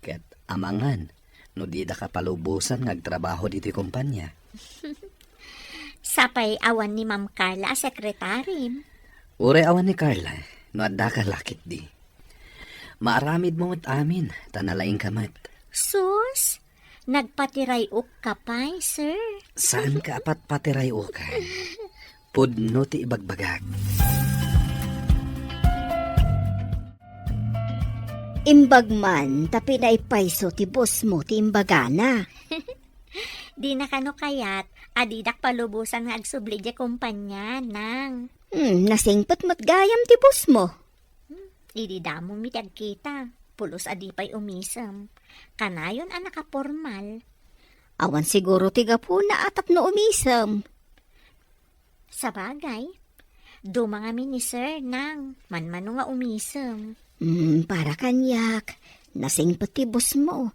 ket amangan no didaka palubosan nga agtrabaho ditoy kompania. Sapay awan ni Ma'am Carla a sekretarim. Uray awan ni Carla, no addaka la ketdi. Maaramidmo met amin, ta nalaingka met. Sus, nagpatiray-okka pay, sir. Saanka a patpatiray-okan? Pudno ti ibagbagak. Imbag man ta pinaipayso ti bossmo ti imbagana. Dina kano kayat a didak palubosan nga agsubli idiay kompania, nang. Hmm, nasingpet met gayam ti bossmo. Hmm, idi damo mi ti agkita, pulos a di pay umisem. Kanayon a nakapormal. Awan siguro ti gapuna a tapno umisem. Sabagay, duma ngamin ni Sir, nang, manmano nga umisem. Hmm, para kaniak, nasingpet ti bossmo.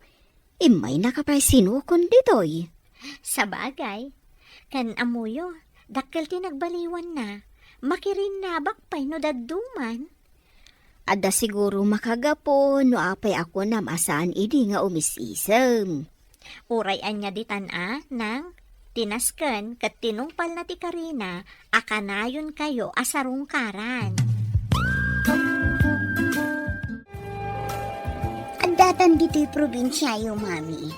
Immaynaka pay sinukon ditoy. Sabagay, ken ammoyo, dakkel ti nagbaliwanna. Makirinnabak pay no dadduman. Adda siguro makagapu no apay a kunam a saan idi nga umis-isem. Uray ania ditan a, nang, ti nasken ket tinungpalna ti karina a kanayonkayo a sarungkaran. Addatan ditoy probinsiayo, Mami.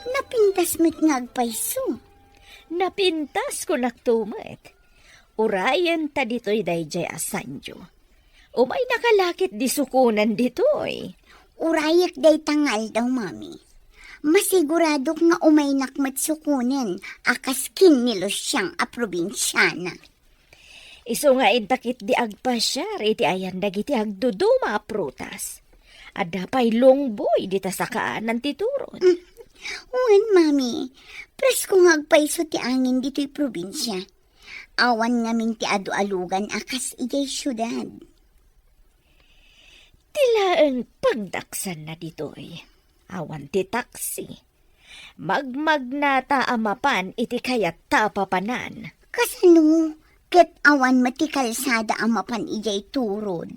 Napintas met nga agpayso. Napintas, kunakto met. Urayen ta ditoy daydiay a sanio. Umaynaka la ketdi sukonen ditoy. Urayek dayta nga aldaw, Mami. Masiguradok nga umaynak met sukonen a kas ken ni Luciang a probinsiana. Isu nga inta ketdi agpasiar iti ayan dagiti agduduma a prutas. Adda pay lungboy dita sakaanan ti turod. Mm. Wen, Mami, presko nga agpayso ti angin ditoy probinsia. Awan ngamin ti adu a lugan a kas idiay siudad. Ti laeng pagdaksanna ditoy, awan ti taksi. Magmagnata a mapan iti kayatta a papanan. Kasano ket awan met ti kalsada a mapan idiay turod?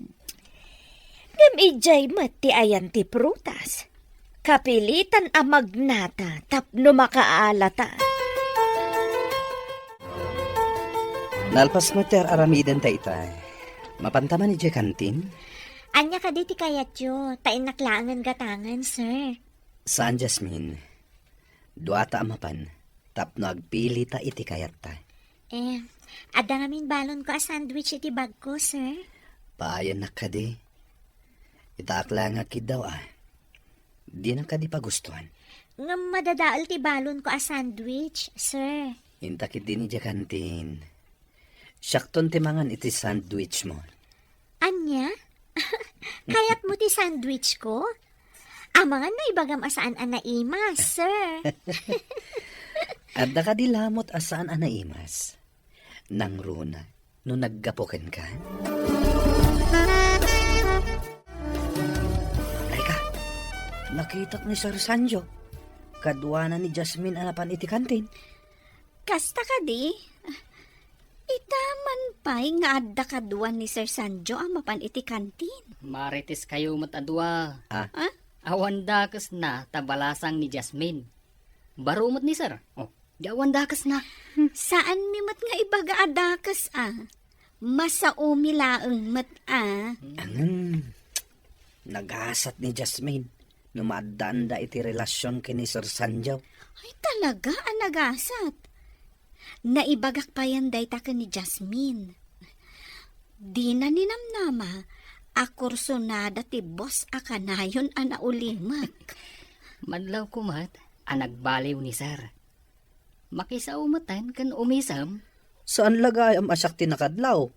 Ngem idiay met ti ayan ti prutas. Kapilitan a magnata tapno makaalata. Nalpas met ti ar-aramidenta ita. Mapanta man idiay kantin? Ania kadi ti kayatyo? Ta innak laengen gatangen, sir. Saan, Jasmine. Duata a mapan tapno agpilita iti kayatta. Eh, adda ngamin balonko a sandwich iti bagko, sir. Paayannak kadi? Itaak la nga kiddaw a. Dinak kadi pagustuan? Ngem madadael ti balonko a sandwich, sir. Inta ketdi idiay kantin. Siakton ti mangan iti sandwich mo. Ania? Kayatmo ti sandwich ko? Amangan no ibagam a saan a naimas, sir. Adda kadi lamot a saan a naimas? Nangruna no naggapu kenka? Dayka, nakitak ni Sir Sanjo. Kaduana ni Jasmine a napan iti kantin. Kasta kadi? Ita man pay nga adda kadua ni Sir Sanjo a mapan iti kantin. Marites kayo met a dua. Ah? Ah? Awan dakesna ta balasang ni Jasmine. Baro met ni Sir. Oh, di awan dakesna. Saanmi met nga ibaga a dakes a. Masaomi laeng met a. Angem. Nagasat ni Jasmine no maaddaanda iti relasyon ken ni Sir Sanjo. Ay, talaga a nagasat. Naibagak payen dayta ken ni Jasmine. Dina ninamnama a kursunada ti boss a kanayon a naulimek. Madlaw kumat a nagbaliw ni Sir. Makisao meten ken umisem. Saan la gayam a siak ti nakadlaw?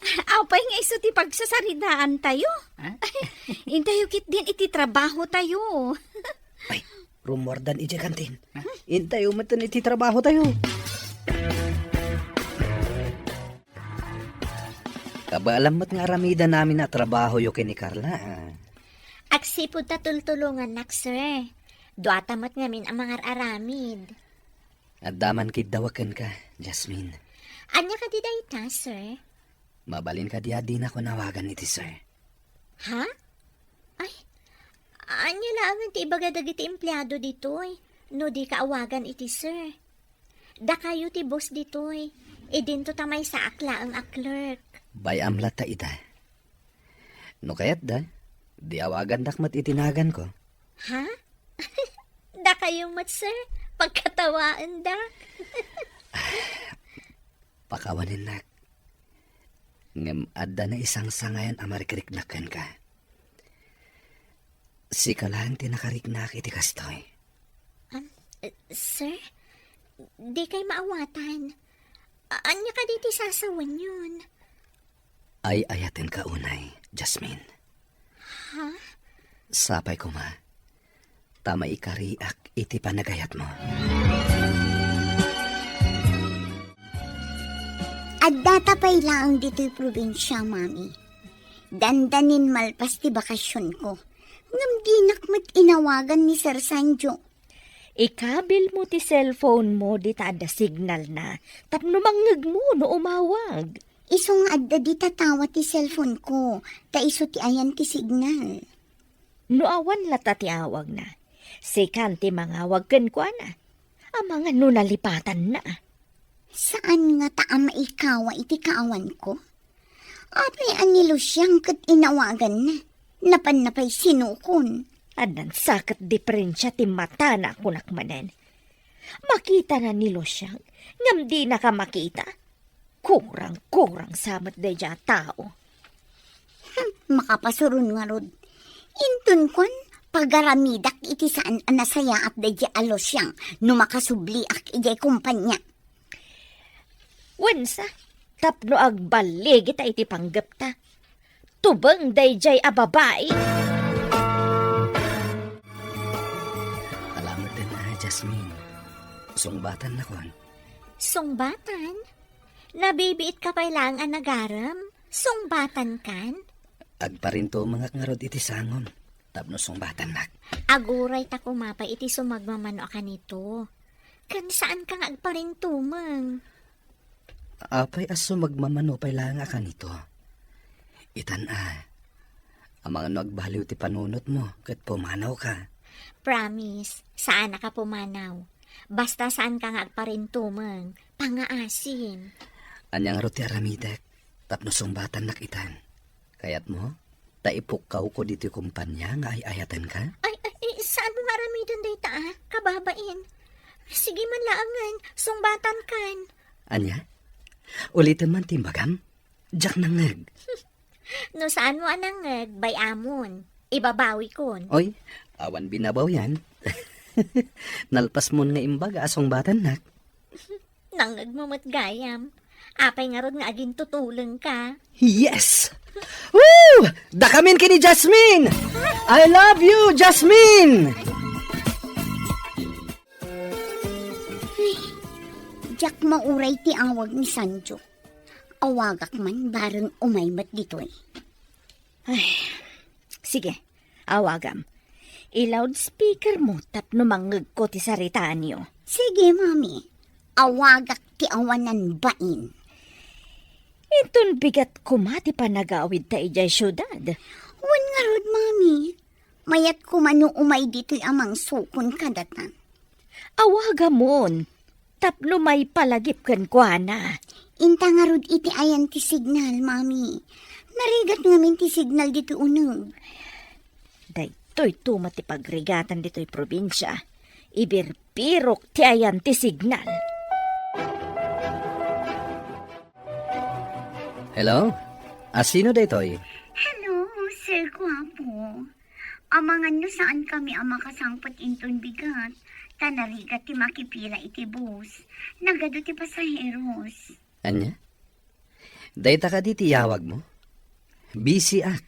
Apay nga isu ti pagsasaritaantayo? Ha? Intayo ketdin iti trabahotayo. Ay, rummuardan idiay kantin. Ha? Intayo metten iti trabahotayo. Kabaelam met nga aramidennami a trabahoyo ken ni Carla, ah. Agsipud ta tultulongannak, sir. Duata met ngamin a mangar-aramid. Adda man kiddaw kenka, Jasmine. Ania kadi dayta, sir? Mabalin kadi a dinakon awagan iti sir? Ha? Ay, ania laengen ti ibaga dagiti empleado ditoy no dika awagan iti sir? Dakayo ti boss ditoy. Idinto ta maysaak laeng a clerk. Bay-am latta ita. No kayatda, di awagandak met iti naganko. Ha? Dakayo met, sir? Pagkatawaendak. Pakawanennak. Ngem adda naisangsangayan a marikriknak kenka. Sika laeng ti nakariknak iti kastoy. Um, eh, sir? Dikay maawatan. A-, ania kadi ti sasawenyon? Ay-ayatenka unay, Jasmine. Ha? Sapay koma, ta maikariak iti panagayatmo. Addata pay laeng ditoy probinsia, Mami. Dandanin malpas ti bakasionko. Ngem dinak met inawagan ni Sir Sanjo. Ikabilmo ti cellphone mo dita adda signalna tapno mangngegmo no umawag. Isu nga adda dita tawa ti cellphone ko, ta isu ti ayan ti signal. No awan latta ti awagna, sikan ti mangawag kenkuana. Amangan no nalipatanna. Saan ngata a maikawa iti kaawanko? Apay a ni Lucian ket inawaganna? Napanna pay sinukon. Addan sa ket diferensia ti matana, kunak manen. Makitana ni Lucian, ngem dinaka makita. Kurang-kurang sa met daydiay a tao. Hmm, makapasuron ngarud. Inton kuan, pagaramidak iti saan a nasayaat daydiay a Lucian no makasubliak idiay kompania. Wensa, tapno agballigita iti panggepta. Tubeng daydiay a babai. Alameten a, Jasmine. Sungbatan nakon. Sungbatan? Nabibiit ka pay laeng a nagarem? Sungbatan kan? Agparintumengak ngarud iti sangom tapno sungbatannak. Aguray ta kuma pay iti sumagmamano a kanito. Ken saan ka nga agparintumeng? Apay a sumagmamano pay laeng a kanito? Itan a, amangan no agbaliw ti panunotmo ket pumanawka. Promise, saanak a pumanaw. Basta saan ka nga agparintumeng, pangaasim. Ania ngarud ti aramidek tapno sungbatannak itan? Kayatmo? Ta ipukkawko ditoy kompania nga ay-ayatenka? Ay, ay, ay, saan mo nga aramiden dayta, a? Kababain. Sige man laengen, sungbatankan. Ania? Uliten man ti imbagam? Diak nangngeg. No saan mo a nangngeg, bay-amon. Ibabawikon. Oy, awan binabawian. Nalpasmon nga imbaga a sungbatannak. Nangngegmo met gayam. Apay ngarud nga agintutulengka? Yes! Woo! Dakamin ken ni Jasmine! I love you, Jasmine! Ay, diak mauray ti awag ni Sancho. Awagak man bareng umay met ditoy. Ay, sige, awagam. I-loudspeaker mo tapno mangngegko ti saritaanyo. Sige, Mami. Awagak ti awanan bain. Inton bigat koma ti panagawidta idiay siudad. Wen ngarud, Mami. Mayat koma no umay ditoy a mangsukon kadata. Awagamon, tapno maipalagip kenkuana. Inta ngarud iti ayan ti signal, Mami. Narigat ngamin ti signal ditoy uneg. Daytoy tumet ti pagrigatan ditoy probinsia. Ibirbirok ti ayan ti signal. Hello? A, sino daytoy? Hello, Sir Guapo. Amangan no saan kami a makasangpet inton bigat, ta narigat ti makipila iti bus. Nagadu ti pasaheros. Ania? Dayta kadi ti yawagmo? Busy ak.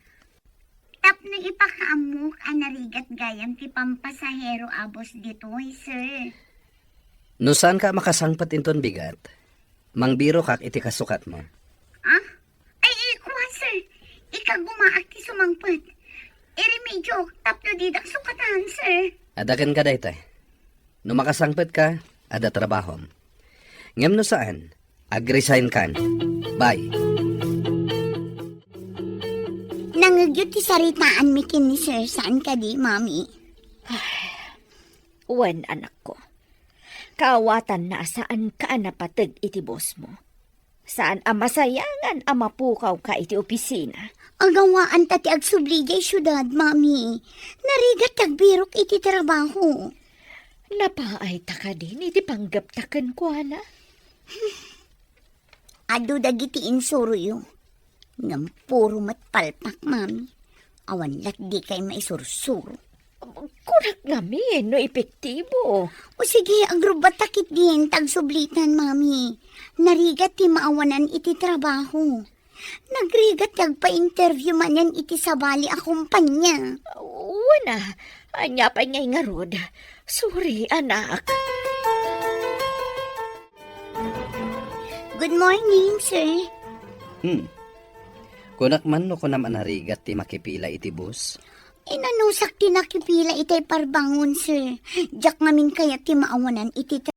Tapno ipakaammok a narigat gayam ti pampasahero a bus ditoy, sir. No saanka a makasangpet inton bigat, mangbirokak iti kasukatmo. Ah? Ay, ay, kuan, sir. Ikagumaak ti sumangpet. Iremedyok tapno didak sukatan, sir. Adda kenka dayta. No makasangpetka, adda trabahom. Ngem no saan, ag-resign kan. Bye. Nangegyo ti saritaanmi ken ni Sir, saan kadi, Mami? Wen, anakko. Kaawatanna a saanka a napateg iti bosmo. Saan a masayangan a mapukawka iti opisina. Agawaan ta ti agsubli diay siudad, Mami. Narigat ti agbirok iti trabaho. Napaayta kadin iti panggepta kenkuana? Adu dagiti insuroyo. Ngem puro met palpak, Mami. Awan lat dikay maisursuro. Kunak ngamin no epektibo. O sige, agrubbatta ketdin ta agsublitan, Mami. Narigat ti maawanan iti trabaho. Nagrigat ti agpa-interview manen iti sabali a kumpanya. Wen a, ania pay ngay ngarud? Sorry, anak. Good morning, sir. Hmm. Kunak man no kunam a narigat ti makipila iti bus? Inanusak ti nakipila itay parbangon, sir. Diak ngamin kayat ti maawanan iti